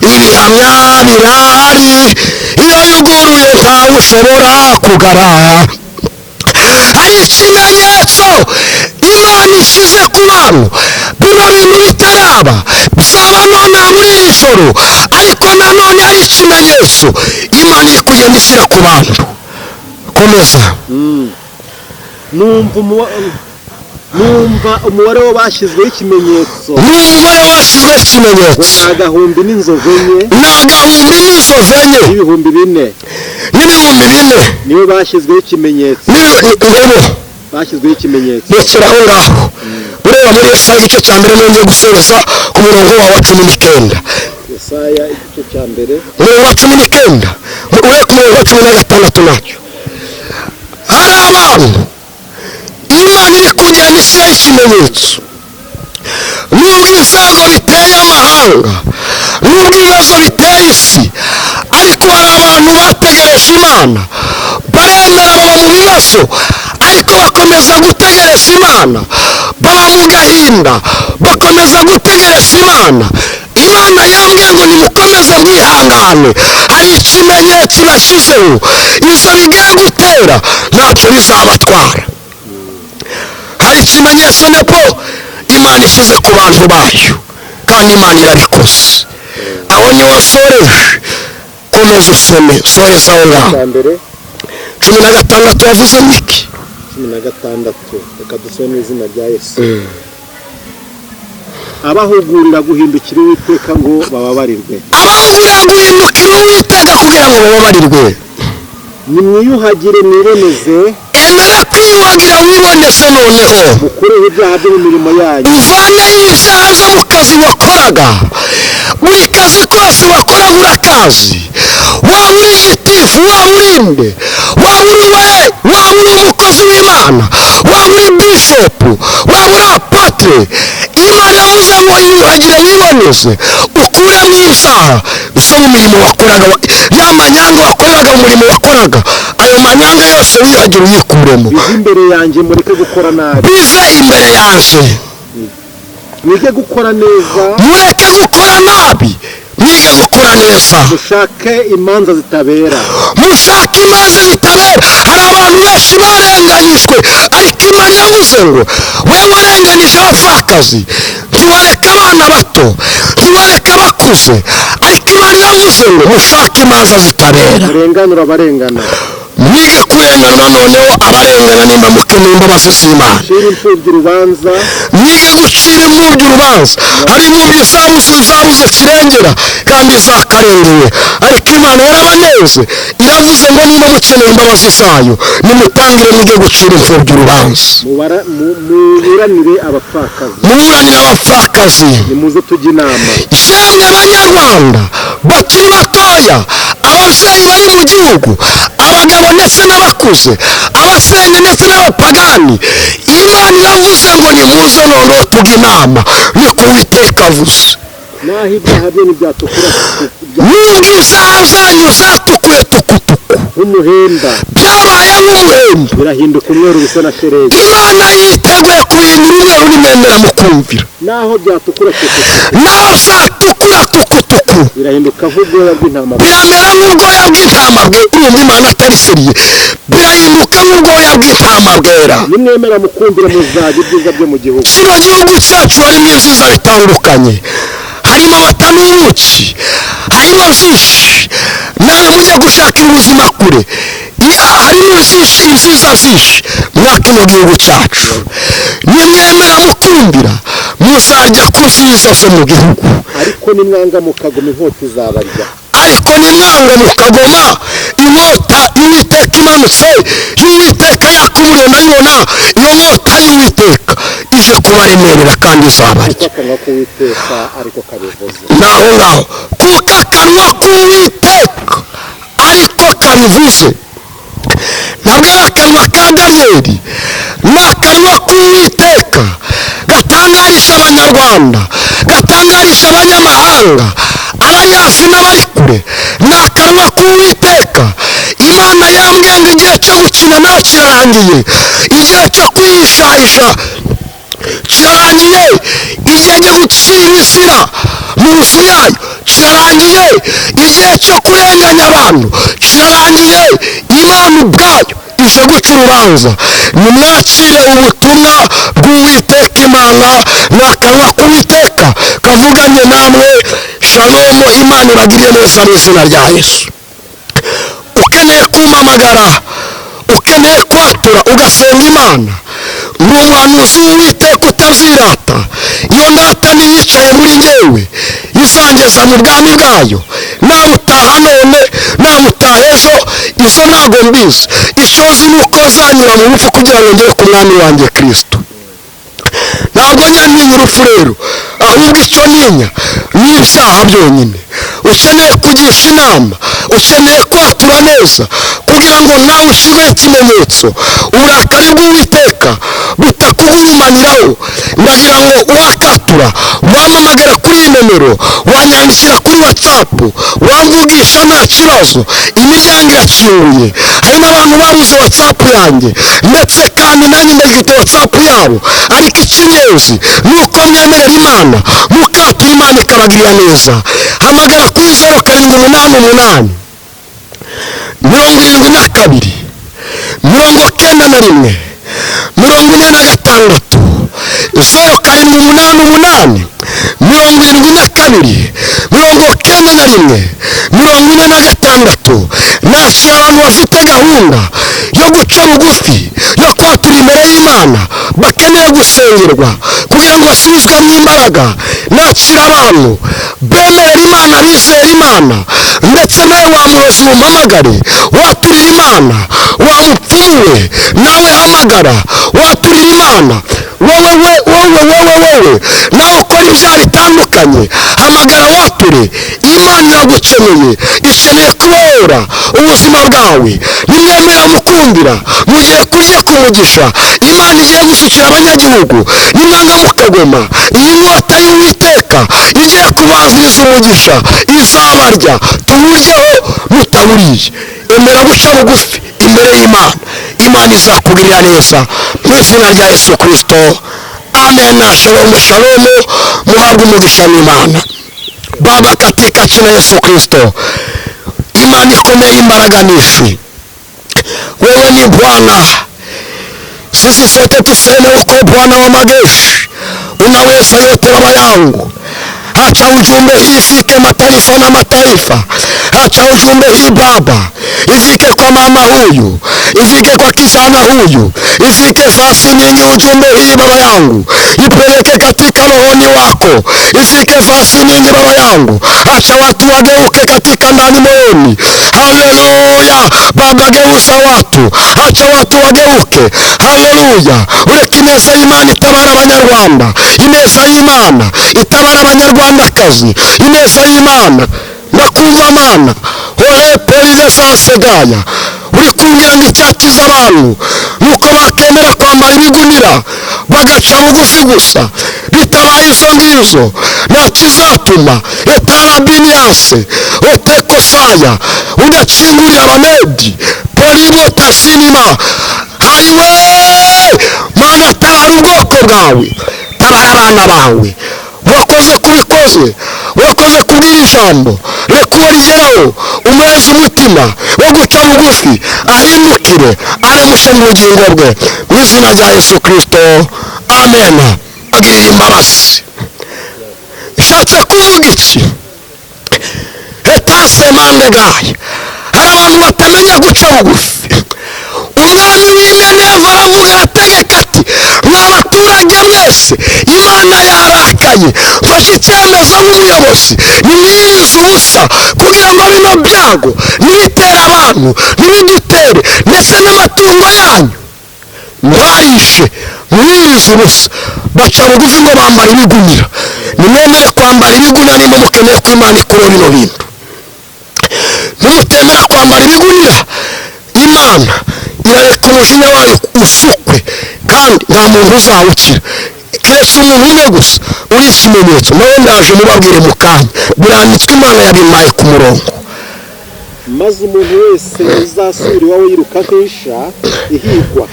Speaker 2: ibihamya birahari, iyo yuguruye ntawe ushobora kugara. Hari ikimenyetso Imana ishyize ku bantu. Bino bintu bitaraba, bizaba nonaha muri iri joro, ariko nanone hari ikimenyetso Imana iri kugenda ishyira ku bantu. Komeza.
Speaker 1: Numva umubare w'abashyizweho ikimenyetso,
Speaker 2: Ni umubare washyizweho
Speaker 1: ngo
Speaker 2: ikimenyetso,
Speaker 1: ni agahumbi n'inzovu enye
Speaker 2: ni agahumbi n'inzovu enye
Speaker 1: n'ibihumbi 4,
Speaker 2: n'ibihumbi 4,
Speaker 1: nibo bashyizweho ikimenyetso,
Speaker 2: ngabo
Speaker 1: bashyizweho ikimenyetso.
Speaker 2: Rekera aho ngaho. Ureba muri Yesaya igice cya mbere, nongeye gusoreza ku murongo wawe wa 19.
Speaker 1: Yesaya igice cya mbere,
Speaker 2: Umurongo wa 19, urebe ku murongo wa 16 nacyo. Hari abantu Imana iri kugenda ishyiraho ikimenyetso. Nubwo ibyago biteye amahanga, nubwo ibibazo biteye isi, ariko hari abantu bategereje Imana, baremera baba mu bibazo, ariko bakomeza gutegereza Imana, baba mu gahinda, bakomeza gutegereza Imana. Imana yambwiye ngo nimukomeze mwihangane, hari ikimenyetso ibashyizeho. Ibyo bigiye gutera ntacyo bizabatwara. Hari ikimenyetso nepo Imana ishyize ku bantu bayo, kandi Imana irabikoze. Aho niho nsoreje. Komeza usome, soreza aho ngaho.
Speaker 1: Cya mbere,
Speaker 2: 16 yavuze niki?
Speaker 1: 16, reka dusome mu izina rya Yesu. Abahugurira guhindukira Uwiteka ngo bababarirwe.
Speaker 2: Abahugurira guhindukira Uwiteka kugira ngo bababarirwe.
Speaker 1: Nimwiyuhagire mwiboneze,
Speaker 2: Emera kwiyuhagira wiboneze noneho,
Speaker 1: mukureho ibyaha byo mu mirimo yanyu,
Speaker 2: uvaneho ibyaha byo mu kazi wakoraga. Buri kazi kose wakoraga urakazi, waba uri gitifu, waba uri nde, waba uri we, waba uri umukozi w'Imana, waba uri bishopu, waba uri apotre, Imana yavuze ngo yiyuhagire wiboneze, ukuremo ibyaha byo mu mirimo wakoraga, ya manyanga wakoreraga mu murimo wakoraga, ayo manyanga yose wiyuhagire uyikuremo.
Speaker 1: Bive imbere yanjye, mureke gukora nabi,
Speaker 2: Bive imbere yanjye,
Speaker 1: mwige gukora neza,
Speaker 2: mureke gukora nabi, mwige gukora neza,
Speaker 1: mushake imanza zitabera,
Speaker 2: mushake imanza zitabera. Hari abantu benshi barenganyijwe, ariko Imana yavuze ngo we warenganyije abapfakazi, ntiwareka abana bato, ntiwareka abakuze, ariko Imana yavuze ngo mushake imanza zitabera,
Speaker 1: murenganure abarengana,
Speaker 2: Mwige kurenganura noneho abarengana nimba mukeneye imbabazi z'Imana.
Speaker 1: Mucire imfubyi urubanza.
Speaker 2: Mwige gucira imfubyi urubanza. Hari imfubyi zabuze kirengera kandi zakarengewe, ariko Imana yarabaneze, iravuze ngo niba mukeneye imbabazi zayo nimutangire mwige gucira imfubyi urubanza.
Speaker 1: Muburanire abapfakazi.
Speaker 2: Muburanire abapfakazi.
Speaker 1: Nimuze tujye inama.
Speaker 2: Yemwe Banyarwanda bakiri batoya, ababyeyi bari mu gihugu, abagabo ndetse n'abakuze, abasenga ndetse n'abapagani, Imana iravuze ngo nimuze noneho tujye inama, niko Uwiteka avuze.
Speaker 1: Naho ibyaha byanyu byatukura
Speaker 2: Nubwo ibyaha byanyu byatukuye tukutuku
Speaker 1: nk'umuhemba,
Speaker 2: byabaye nk'umuhemba,
Speaker 1: birahinduka umweru bisa na sheregi.
Speaker 2: Imana yiteguye kubihindura umweru nimwemera mukumvira.
Speaker 1: Naho byatukura tukutuku,
Speaker 2: Naho byatukura tukutuku,
Speaker 1: birahinduka nk'ubwoya bw'intama,
Speaker 2: biramera nk'ubwoya bw'intama bwe. Urumva Imana atari seriye, birahinduka nk'ubwoya bw'intama bwera.
Speaker 1: Nimwemera mukumvira muzajya ibyiza byo mu gihugu.
Speaker 2: Kino gihugu cyacu harimo ibyiza bitandukanye, harimo amata n'ubuki, harimo byinshi. Nawe mujya gushakira ubuzima kure, harimo byinshi, ibyiza byinshi mwa kino gihugu cyacu. Nimwemera mukumvira muzajya ku byiza byo mu gihugu.
Speaker 1: Ariko nimwanga mukagoma, inkota izabarya.
Speaker 2: Ariko nimwanga mukagoma, inkota y'Uwiteka imanutse, y'Uwiteka yaka umuriro, ndayibona iyo nkota y'Uwiteka ije kubaremerera kandi izabarya.
Speaker 1: Kuko akanwa k'Uwiteka ariko kabivuze.
Speaker 2: Naho ngaho, kuko akanwa k'Uwiteka ariko kabivuze. Ntabwo ari akanwa ka Daniyeli, ni akanwa k'Uwiteka gatangarisha Abanyarwanda, gatangarisha abanyamahanga, abari hafi n'abari kure. Ni akanwa k'Uwiteka. Imana yambwiye ngo igihe cyo gukina nawe kirarangiye, igihe cyo kwihishahisha kirarangiye, igihe cyo gucira ibizira mu nzu yayo kirarangiye, igihe cyo kurenganya abantu kirarangiye. Imana ubwayo ije guca urubanza. Nimwakire ubutumwa bw'Uwiteka Imana, ni akanwa k'Uwiteka kavuganye namwe. Shalomu, Imana ibagiriye neza mu izina rya Yesu. Ukeneye kumpamagara, ukeneye kwatura ugasenga Imana, ni umuhanuzi w'Uwiteka utazirata. Iyo ndata niyicaye muri njyewe izangeza mu bwami bwayo. Nawe utaha none, nawe utaha ejo, izo ntabwo mbizi. Icyo nzi ni uko nzanyura mu rupfu kugira ngo ngere ku mwami wanjye Kirisito. Ntabwo nyantinya urupfu rero, ahubwo icyo ntinya ni ibyaha byonyine. Ukeneye kugisha inama, ukeneye kwatura neza kugira ngo nawe ushyirweho ikimenyetso, uburakari bw'Uwiteka butakugurumaniraho. Ndagira ngo wakatura, wampamagara kuri iyi nomero, wanyandikira kuri WhatsApp, wamvugisha nta kibazo, imiryango irakinguye. Hari n'abantu babuze WhatsApp yanjye, ndetse kandi nanjye ndagifite WhatsApp yabo. Ariko icy'ingenzi ni uko mwemerera Imana, mukatura, Imana ikabagirira neza. Hamagara kuri 0788 72 91 46, 0788 72 91 46. Nakira abantu bafite gahunda yo guca bugufi, yo kwatura imbere y'Imana, bakeneye gusengerwa kugira ngo basubizwemo imbaraga. Nakira abantu bemerera Imana, bizera Imana. Ndetse nawe wa murozi wumpamagare waturira Imana, wa mupfumu we nawe hamagara waturira Imana. Wowe wowe wowe wowe nawe ukora ibyaha bitandukanye, hamagara wature. Imana iragukeneye, ikeneye kubohora ubuzima bwawe. Nimwemera mukumvira, mugiye kurya ku mugisha Imana igiye gusukira abanyagihugu. Nimwanga mukagoma, iyi nkota y'Uwiteka igiye kubanziriza umugisha izabarya, tuwuryeho mutawuriye. Emera guca bugufi imbere y'Imana, Imana izakugirira neza mu izina rya Yesu Kirisito. Amen. Shalomu shalomu, muhabwe umugisha n'Imana Baba katika jina Yesu Kristo. Imana ikomeye, imbaraga n'ifi, wewe ni Bwana. Sisi sote tuseme uko Bwana wa majeshi, unaweza yote. Baba yangu, acha ujumbe hii ifike mataifa na mataifa. Acha ujumbe hii Baba, Ifike kwa mama huyu, ifike kwa kijana huyu, ifike fasi nyingi. Ujumbe hii baba yangu ipeleke katika rohoni wako, ifike fasi nyingi baba yangu, acha watu wageuke katika ndani moyoni. Haleluya Baba, geuza watu, acha watu wageuke. Haleluya, ureke ineza y'Imana itabara Abanyarwanda, ineza y'Imana itabara Abanyarwandakazi, ineza y'Imana ndakumva Mana hore polise sasegaya uri kumbwira ngo icyakiza abantu nuko bakemera kwambara ibigunira bagaca bugufi gusa, bitabaye izo ngizo nta kizatuma etarabiniyase otekosaya udakingurira Abamedi polibo tasinima. Hayiwe Mana, tabara ubwoko bwawe, tabara abana bawe. Wakoze kubikoze, wakoze kubwira ijambo, reka uwo rigeraho umuheze umutima wo guca bugufi, ahindukire aremushe mu bugingo bwe, mu izina rya Yesu Kirisito, amen. Agirira imbabazi. Nshatse kuvuga iki? Etase mandegaye, hari abantu batamenya guca bugufi. Umwami w'Ineneva aravuga, arategeka ati: mwa baturage mwese, Imana yarakaye, mfashe icyemezo nk'umuyobozi, nimwirize ubusa kugira ngo bino byago nibitere abantu, ntibidutere ndetse n'amatungo yanyu mwarishe, mwirize ubusa. Baca bugufi ngo bambara ibigunira. Nimwemere kwambara ibigunira nimba mukeneye ko Imana ikuraho bino bintu. Nimutemera kwambara ibigunira, Imana irareka umujinya wayo usukwe, kandi nta muntu uzawukira keretse umuntu umwe gusa uri ikimenyetso. Nawe ndaje mubabwire mu kanya, biranditswe, Imana yabimpaye ku murongo.
Speaker 1: Maze umuntu wese uzasubira iwawe yiruka nk'isha ihigwa,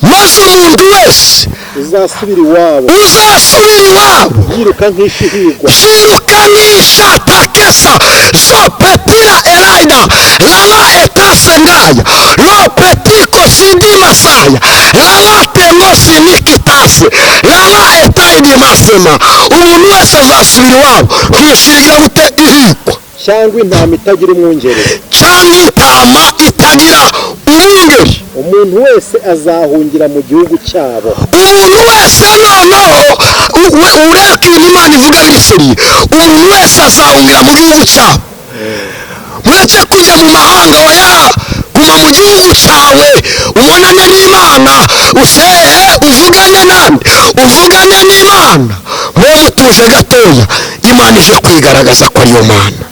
Speaker 2: Maze umuntu wese
Speaker 1: uzasubira iwabo
Speaker 2: uzasubira iwabo
Speaker 1: yiruka nk'isha ihigwa,
Speaker 2: yiruka nk'isha takesa zopetira eraida lala etasengaya lopetiko sidimasaya lala temosinikitase lala etaidimasema. Umuntu wese azasubira iwabo nk'ishigira gute ihigwa,
Speaker 1: cyangwa intama itagira umwungeri,
Speaker 2: cyangwa intama itagira umwungeri,
Speaker 1: umuntu wese azahungira mu gihugu cyabo.
Speaker 2: Umuntu wese noneho ureka ibintu Imana ivuga biri, umuntu wese azahungira mu gihugu cyabo. Mureke kujya mu mahanga, oya, guma mu gihugu cyawe, ubonane n'Imana, usehe, uvugane nande, uvugane n'Imana. Mube mutuje gatoya, Imana ije kwigaragaza ko ariyo Mana.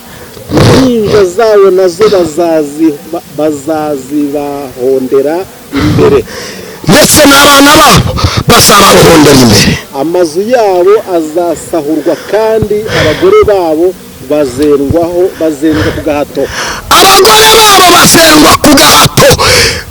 Speaker 1: Impinja zabo nazo bazazibahondera imbere,
Speaker 2: ndetse n'abana babo bazababohondera imbere.
Speaker 1: Amazu yabo azasahurwa, kandi abagore babo bazendwa ku gahato.
Speaker 2: Abagore babo basengwa ku gahato.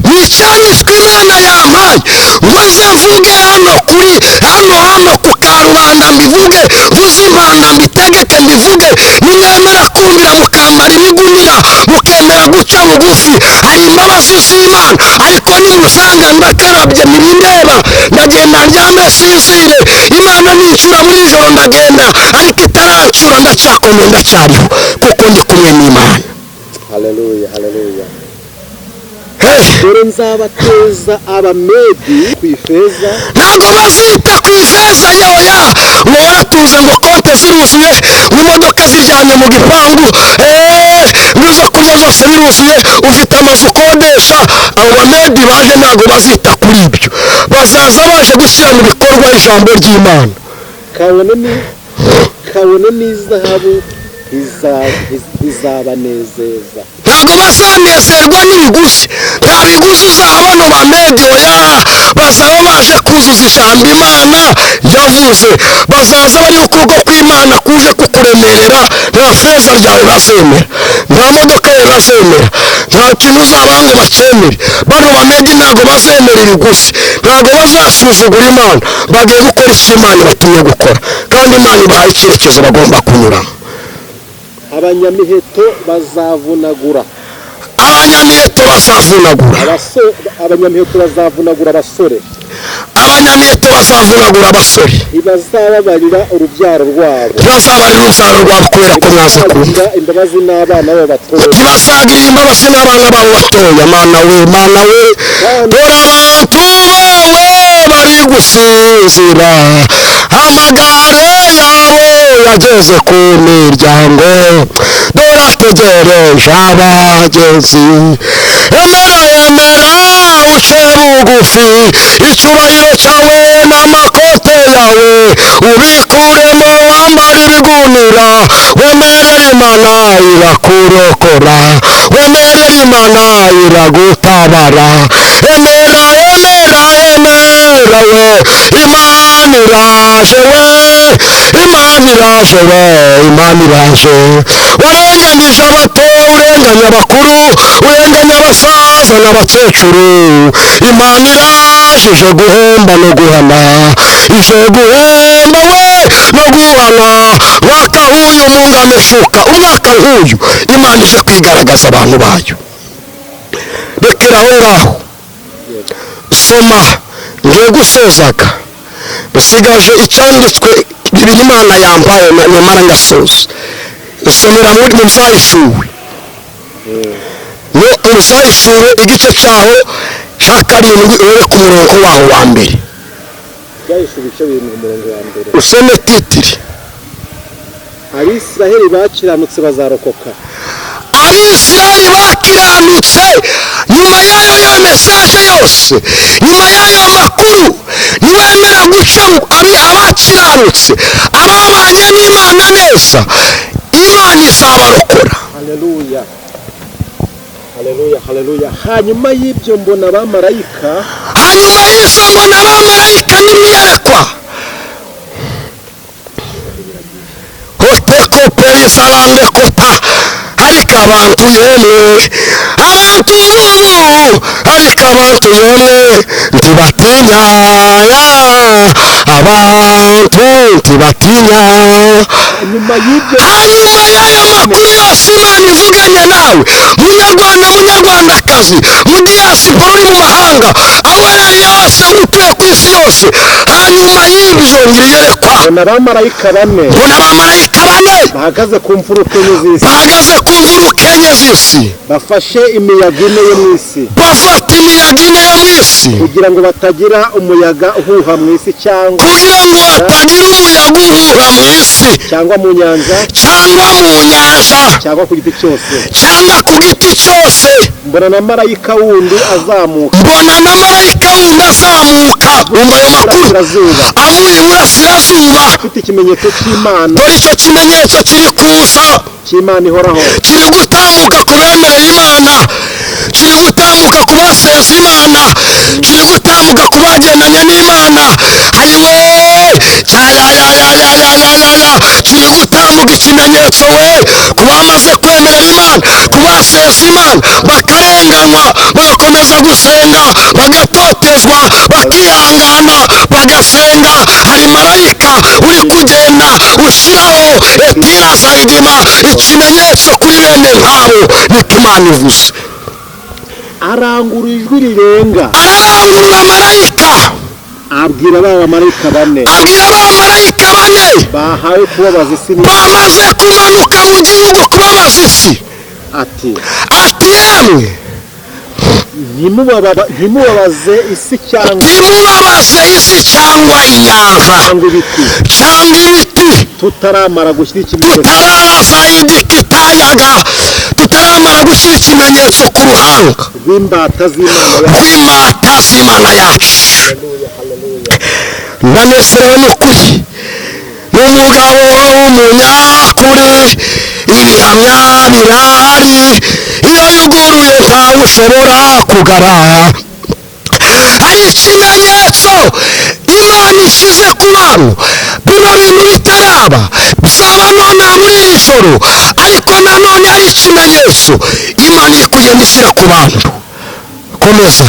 Speaker 2: Ni icyanditswe Imana yampaye ngo nze mvuge hano kuri hano ku karubanda, mbivuge mvuze impanda, mbitegeke mbivuge. Nimwemera kumvira mukambara ibigunira, mukemera guca bugufi, hari imbabazi z'Imana. Ariko nimusanga ndakarabye, ntibindeba, ndagenda ndyame sinzire, Imana nincura muri ijoro ndagenda, ariko itarancura ndacyakomeye, ndacyariho kuko ndi kumwe n'Imana.
Speaker 1: Haleluya, haleluya!
Speaker 2: Hey!
Speaker 1: Dore nzabateza Abamedi ku ifeza,
Speaker 2: Ntabwo bazita ku ifeza yoya, ngo waratuze, ngo konte ziruzuye, ngo imodoka ziryamye mu gipangu, n'izo kurya zose biruzuye, ufite amazu ukodesha. Abo Bamedi baje ntabwo bazita kuri ibyo, bazaza baje gushyira mu bikorwa ijambo ry'Imana.
Speaker 1: Kabone n'izahabu ntizabanezeza.
Speaker 2: Ntabwo bazanezerwa n'ibiguzi, nta biguzi uzabona Bamedi, oya. Bazaba baje kuzuza ijambo Imana yavuze, bazaza bari ukuboko kw'Imana kuje kukuremerera. Nta feza ryawe bazemera, nta modoka yawe bazemera, nta kintu uzaba ngo bacyemere. Bano Bamedi ntabwo bazemera ibiguzi, ntabwo bazasuzugura Imana. Bagiye gukora icyo Imana ibatumye gukora, kandi Imana ibahaye icyerekezo bagomba kunyuramo.
Speaker 1: Abanyamiheto bazavunagura,
Speaker 2: Abanyamiheto bazavunagura.
Speaker 1: Abanyamiheto bazavunagura abasore.
Speaker 2: Abanyamiheto bazavunagura abasore.
Speaker 1: Ntibazababarira urubyaro rwabo.
Speaker 2: Ntibazabarira urubyaro rwabo kubera ko mwaze kumva.
Speaker 1: Imbabazi n'abana babo batoya.
Speaker 2: Ntibazagirira imbabazi n'abana babo batoya. Mana we, mana we, dore abantu bawe bari gusinzira, amagare yabo yageze ku miryango, dore ategereje abagenzi. Emera, emera uce bugufi, icyubahiro cyawe n'amakote yawe ubikuremo, wambara ibigunira, wemerere Imana irakurokora, wemerere Imana iragutabara. Emera, emera, emera we, Imana iraje we, Imana iraje we, Imana iraje. Warenganije abato, urenganya abakuru, urenganya abasaza n'abakecuru. Imana iraje, ije guhemba no guhana, ije guhemba we no guhana. Mwaka nk'uyu mungameshuka, umwaka nk'uyu Imana ije kwigaragaza abantu bayo. Rekera aho ngaho, soma ngiye gusozaga, usigaje icyanditswe bibiri Imana yambaye nyamara ngasoza. Nsomera muri mu Byahishuwe, mu Byahishuwe igice cyaho cya 7, uhere ku murongo waho wa mbere.
Speaker 1: Byahishuwe ibice 7 umurongo wa mbere.
Speaker 2: Usome titiri.
Speaker 1: Abisiraheli bakiranutse bazarokoka.
Speaker 2: Abisiraheli bakiranutse, nyuma y'ayo ya mesaje yose, nyuma y'ayo makuru, niwemera guca abakiranutse, ababanye n'Imana neza, Imana izabarokora.
Speaker 1: Haleluya, haleluya, haleluya. Hanyuma y'ibyo mbona abamarayika.
Speaker 2: Hanyuma y'ibyo mbona abamarayika n'imiyerekwa. Hoteko perisarande kota, ariko abantu yemwe, abantu bubu, ariko abantu yemwe ntibatinya, abantu ntibatinya.
Speaker 1: Nyuma y'ibyo,
Speaker 2: Hanyuma y'ayo makuru yose Imana ivuganye nawe, munyarwanda, munyarwandakazi, mu diyasipora uri mu mahanga, aho ari yose, utuye ku isi yose, hanyuma y'ibyo ngiyerekwa.
Speaker 1: Mbona abamarayika bane.
Speaker 2: Mbona abamarayika bane.
Speaker 1: Bahagaze ku mfuruka enye z'isi.
Speaker 2: Bahagaze ku mfuruka enye z'isi.
Speaker 1: Bafashe imiyaga ine yo mu isi.
Speaker 2: Bafata imiyaga ine yo mu isi.
Speaker 1: Kugira ngo batagira umuyaga uhuha mu isi cyangwa
Speaker 2: Kugira ngo hatagira umuyaga uhuha mu isi.
Speaker 1: Cyangwa mu nyanja.
Speaker 2: Cyangwa mu nyanja.
Speaker 1: Cyangwa ku giti cyose.
Speaker 2: Cyangwa ku giti cyose.
Speaker 1: Mbona na marayika wundi azamuka.
Speaker 2: Mbona na marayika wundi azamuka. Umva ayo makuru. Avuye iburasirazuba.
Speaker 1: Afite ikimenyetso cy'Imana.
Speaker 2: Dore icyo kimenyetso kiri kuza.
Speaker 1: Cy'Imana ihoraho.
Speaker 2: Kiri gutambuka ku bemereye Imana, kiri gutambuka ku basenze Imana, kiri gutambuka ku bagendanye n'Imana. Ayiwe, cyayayayayayayaya, kiri gutambuka ikimenyetso we ku bamaze kwemerera Imana, ku basenze Imana, bakarenganywa, bagakomeza gusenga, bagatotezwa, bakihangana, bagasenga. Hari marayika uri kugenda ushyiraho etira zayidima, ikimenyetso kuri bene nk'abo, niko Imana ivuze.
Speaker 1: Arangurura ijwi rirenga.
Speaker 2: Ararangurura marayika.
Speaker 1: Abwira ba bamarayika bane.
Speaker 2: Abwira ba bamarayika bane.
Speaker 1: Bahawe kubabaza isi.
Speaker 2: Bamaze kumanuka mu gihugu kubabaza isi.
Speaker 1: Ati.
Speaker 2: Ati yemwe.
Speaker 1: Ntimubabaze isi cyangwa.
Speaker 2: Ntimubabaze isi cyangwa inyanja.
Speaker 1: Cyangwa ibiti.
Speaker 2: Cyangwa ibiti.
Speaker 1: Tutaramara gushyira ikimenyetso.
Speaker 2: Tutarara tutaramara gushyira ikimenyetso ku ruhanga
Speaker 1: rw'imbata z'Imana yacu.
Speaker 2: Rw'imbata z'Imana yacu. Ndanezerewe n'ukuri, n'umugabo w'umunyakuri, ibihamya birahari, iyo yuguruye ntawe ushobora kugara. Hari ikimenyetso Imana ishyize ku bantu, bino bintu bitaraba bizaba none muri iri joro, ariko nanone hari ikimenyetso Imana iri kugenda ishyira ku bantu. Komeza.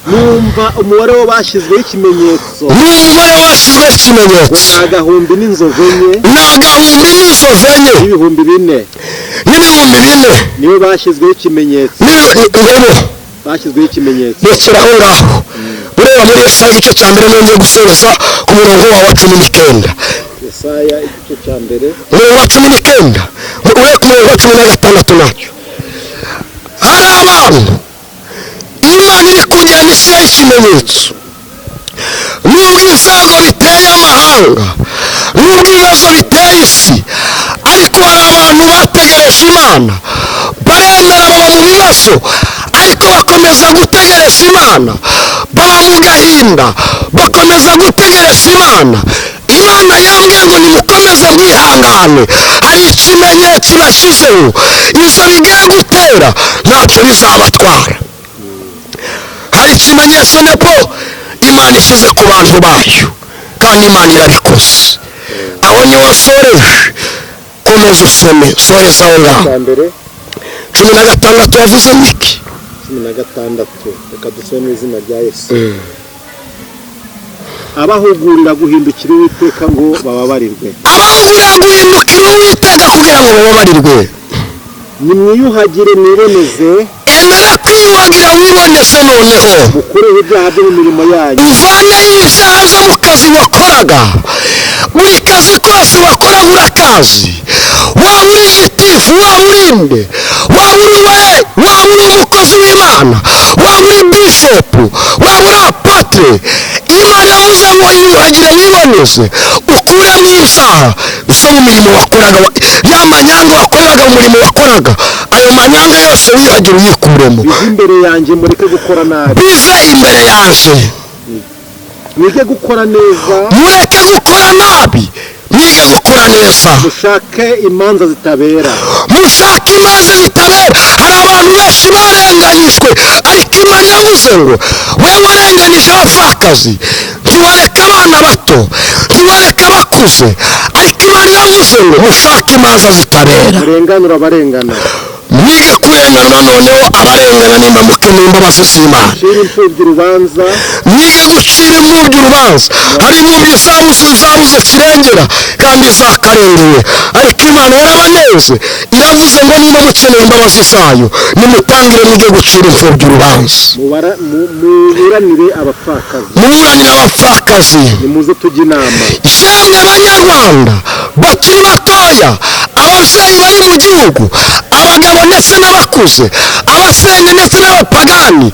Speaker 1: Numva umubare w'abashyizweho ikimenyetso.
Speaker 2: N'umubare w'abashyizweho ikimenyetso.
Speaker 1: Ni agahumbi n'inzovu enye.
Speaker 2: Ni agahumbi n'inzovu enye.
Speaker 1: N'ibihumbi 4.
Speaker 2: N'ibihumbi 4.
Speaker 1: Nibo bashyizweho ikimenyetso.
Speaker 2: Ngabo.
Speaker 1: Bashyizweho ikimenyetso.
Speaker 2: Rekera aho ngaho, ureba muri Yesaya igice cya mbere, nongeye gusoreza ku murongo wawe wa 19.
Speaker 1: Yesaya igice cya mbere.
Speaker 2: Umurongo wa 19, urebe ku murongo wa 16 nacyo. Hari abantu Imana iri kugenda ishyiraho ikimenyetso. Nubwo ibyago biteye amahanga, nubwo ibibazo biteye isi, ariko hari abantu bategereje Imana, baremera baba mu bibazo, ariko bakomeza gutegereza Imana, baba mu gahinda, bakomeza gutegereza Imana. Imana yambwiye ngo nimukomeze mwihangane, hari ikimenyetso ibashyizeho. Ibyo bigiye gutera ntacyo bizabatwara. Hari ikimenyetso nepo Imana ishyize ku bantu bayo, kandi Imana irabikoze. Aho niho nsoreje. Komeza usome, soreza aho ngaho.
Speaker 1: Cya mbere.
Speaker 2: 16 yavuze niki?
Speaker 1: 16, reka dusome mu izina rya Yesu. Abahugurira guhindukira Uwiteka ngo bababarirwe.
Speaker 2: Abahugurira guhindukira Uwiteka kugira ngo bababarirwe.
Speaker 1: Nimwiyuhagire mwiboneze.
Speaker 2: Emera kwiyuhagira wiboneze noneho.
Speaker 1: Mukureho ibyaha byo mu mirimo yanyu.
Speaker 2: Uvaneho ibyaha byo mu kazi wakoraga. Buri kazi kose wakoraga urakazi, waba uri gitifu, waba uri nde, waba uri we, waba uri umukozi w'Imana, waba uri bishopu, waba uri apotre, Imana yavuze ngo yiyuhagire wiboneze, ukuremo ibyaha byo mu mirimo wakoraga, ya manyanga wakoreraga mu murimo wakoraga, ayo manyanga yose wiyuhagire uyikuremo.
Speaker 1: Bive imbere yanjye, mureke gukora nabi.
Speaker 2: Bive imbere yanjye.
Speaker 1: Mwige gukora neza.
Speaker 2: Mureke gukora nabi, mwige gukora neza.
Speaker 1: Mushake imanza zitabera.
Speaker 2: Mushake imanza zitabera. Hari abantu benshi barenganyijwe, ariko Imana yavuze ngo wowe warenganyije abapfakazi, ntiwareka abana bato, ntiwareka abakuze, ariko Imana yavuze ngo mushake imanza zitabera.
Speaker 1: Murenganura abarengana.
Speaker 2: Mwige kurenganura noneho abarengana, nimba mukeneye imbabazi z'Imana.
Speaker 1: Mucire imfubyi urubanza.
Speaker 2: Mwige gucira imfubyi urubanza. Hari imfubyi zabuze kirengera kandi zakarengewe, ariko Imana yarabaneze, iravuze ngo niba mukeneye imbabazi zayo, nimutangire mwige gucira imfubyi urubanza.
Speaker 1: Muburanire abapfakazi.
Speaker 2: Muburanire abapfakazi.
Speaker 1: Nimuze tujye inama.
Speaker 2: Yemwe Banyarwanda bakiri batoya, ababyeyi bari mu gihugu, abagabo ndetse n'abakuze, abasenga ndetse n'abapagani,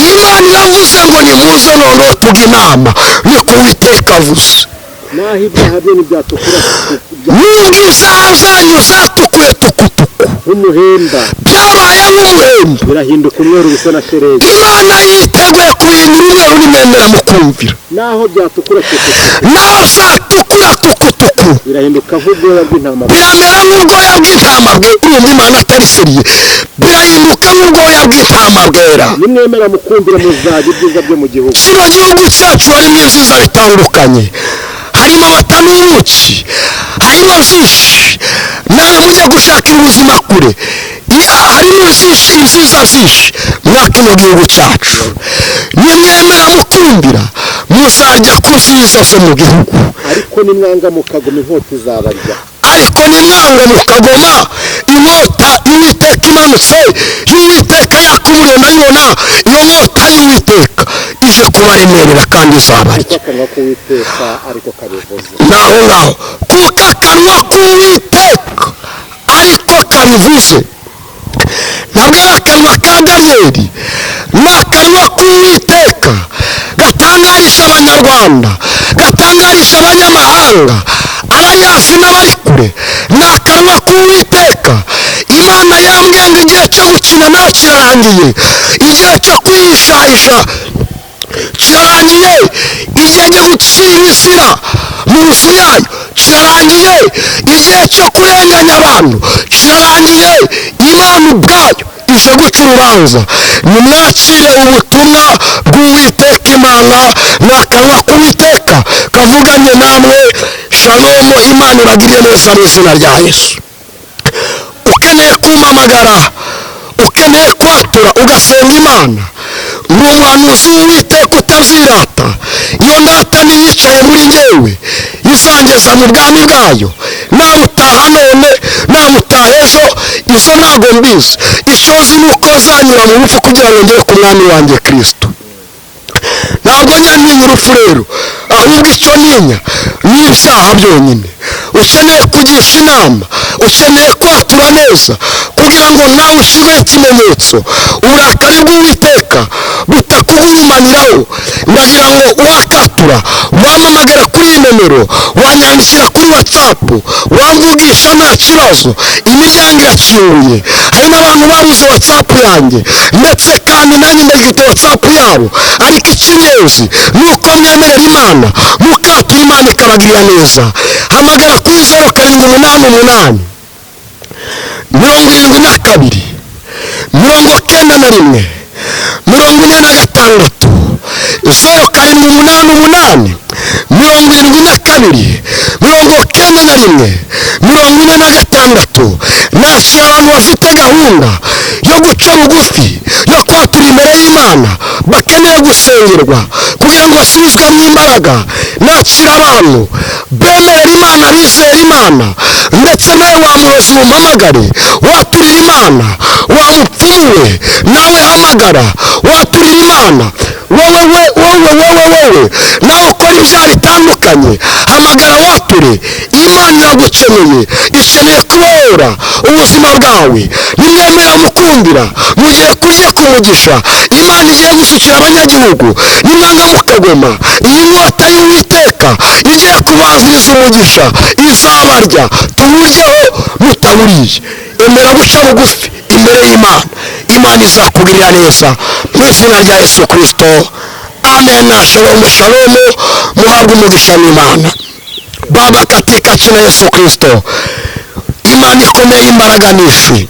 Speaker 2: Imana iravuze ngo nimuze noneho tujye inama, niko Uwiteka avuze.
Speaker 1: Naho ibyaha bye ntibyatukura
Speaker 2: Nubwo ibyaha byanyu zatukuye tukutuku
Speaker 1: nk'umuhemba,
Speaker 2: byabaye nk'umuhemba,
Speaker 1: birahinduka umweru bisa na sheregi.
Speaker 2: Imana yiteguye kubihindura umweru nimwemera mukumvira.
Speaker 1: Naho byatukura tukutuku,
Speaker 2: Naho zatukura tukutuku,
Speaker 1: birahinduka nk'ubwoya bw'intama.
Speaker 2: Biramera nk'ubwoya bw'intama bwe. Urumva Imana atari sérieux? Birahinduka nk'ubwoya bw'intama bwera.
Speaker 1: Nimwemera mukumvira, muzajya ibyiza byo mu gihugu.
Speaker 2: Kino gihugu cyacu harimo ibyiza bitandukanye, harimo amata n'ubuki, harimo byinshi. Nawe mujya gushakira ubuzima kure. Harimo byinshi, ibyiza byinshi mwa kino gihugu cyacu. Nimwemera mukumvira, muzajya ku byiza byo mu gihugu.
Speaker 1: Ariko nimwanga mukagoma, inkota izabarya.
Speaker 2: Ariko nimwanga mukagoma, inkota y'Uwiteka imanutse, y'Uwiteka yakumuriye, ndayibona. Iyo nkota y'Uwiteka ije kubaremerera kandi izabarya.
Speaker 1: Kuko akanwa k'Uwiteka ariko kabivuze.
Speaker 2: Naho ngaho, kuko akanwa k'Uwiteka ariko kabivuze. Ntabwo ari akanwa ka Daniyeli, ni akanwa k'Uwiteka gatangarisha Abanyarwanda, gatangarisha abanyamahanga, abari hafi n'abari kure. Ni akanwa k'Uwiteka. Imana yambwiye ngo igihe cyo gukina nawe kirarangiye, igihe cyo kwihishahisha kirarangiye, igihe cyo gucira inzira mu nzu yayo kirarangiye, igihe cyo kurenganya abantu kirarangiye. Imana ubwayo ije guca urubanza. Nimwakire ubutumwa bw'Uwiteka Imana, ni akanwa k'Uwiteka kavuganye namwe. Shalomo, Imana ibagiriye neza mu izina rya Yesu. Ukeneye kumpamagara, ukeneye kwatura ugasenga Imana, ni umuhanuzi w'Uwiteka utabyirata. Iyo ndata niyicaye muri ngewe izangeza mu bwami bwayo. Nabutaha none, nabutaha ejo, izo ntago mbizi. Icyo nzi ni uko nzanyura mu rupfu kugira ngo ngere ku mwami wanjye Kristo. Ntabwo nyantinya urupfu rero, ahubwo icyo ntinya ni ibyaha byonyine. Ukeneye kugisha inama, ukeneye kwatura neza kugira ngo nawe ushyirweho ikimenyetso, uburakari bw'Uwiteka butakugurumaniraho. Ndagira ngo uwakatura wampamagara kuri iyi nomero, wanyandikira kuri WhatsApp, wamvugisha nta kibazo, imiryango irakinguye. Hari n'abantu babuze WhatsApp yanjye, ndetse kandi nanjye ndagifite WhatsApp yabo. Ariko icy'ingenzi ni uko mwemerera Imana, mukatura, Imana ikabagirira neza. Hamagara kuri 0788 72 91 46, 0788 72 91 46. Nakira abantu bafite gahunda yo guca bugufi, yo kwatura imbere y'Imana, bakeneye gusengerwa kugira ngo basubizwemo imbaraga. Nakira abantu bemerera Imana, bizera Imana. Ndetse nawe wamurozi umpamagare waturira Imana, wamupfumuwe nawe hamagara waturira Imana. Wowe wowe wowe wowe nawe ukora ibyaha bitandukanye, hamagara wature. Imana iragukeneye, ikeneye kubohora ubuzima bwawe. Nimwemera mukundira, mugiye kurya ku mugisha Imana igiye gusukira abanyagihugu. Nimwanga mukagoma, iyi nkota y'Uwiteka igiye kubanziriza umugisha izabarya, tuwuryeho mutawuriye. Emera guca bugufi imbere y'Imana, Imana izakugirira neza mu izina rya Yesu Kristo, amen. Shalom shalom, muhabwe umugisha n'Imana Baba katika jina Yesu Kristo. Imana ikomeye, imbaraga n'ifi,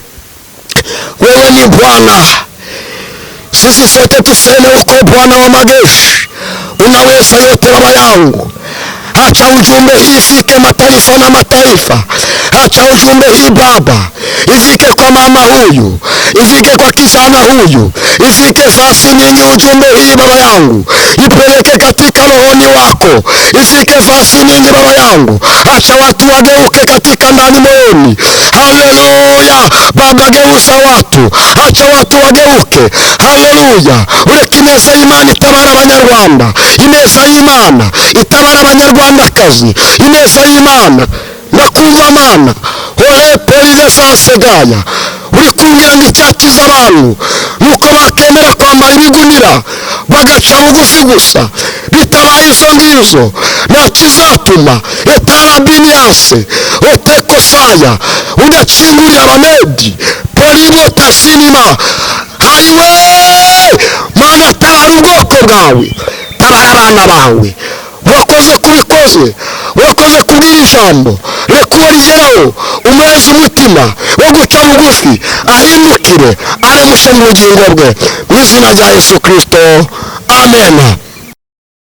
Speaker 2: wewe ni Bwana. Sisi sote tuseme uko Bwana wa majeshi, unaweza yote. Baba yangu, acha ujumbe hii ifike mataifa na mataifa. Acha ujumbe hii Baba ifike kwa mama huyu, ifike kwa kijana huyu, ifike fasi nyingi. Ujumbe hii Baba yangu ipeleke katika rohoni wako, ifike fasi nyingi Baba yangu. Acha watu wageuke katika ndani moyoni. Haleluya Baba, geuza watu, acha watu wageuke. Haleluya, ureke ineza y'Imana itabara Abanyarwanda, ineza y'Imana itabara Abanyarwandakazi, ineza y'Imana. Ndakumva Mana, hore polise sasegaya uri kumbwira ngo icyakiza abantu nuko bakemera kwambara ibigunira bagaca bugufi gusa. Bitabaye izo ngizo nta kizatuma etarabiniyase otekosaya udakingurira Abamedi polibo tasinima. Hayiwe Mana, tabara ubwoko bwawe, tabara abana bawe. Wakoze kubikoze, wakoze kubwira ijambo, reka uwo rigeraho, umuheze umutima wo guca bugufi, ahindukire abe mushe mu bugingo bwe, mu izina rya Yesu Kristo, amen.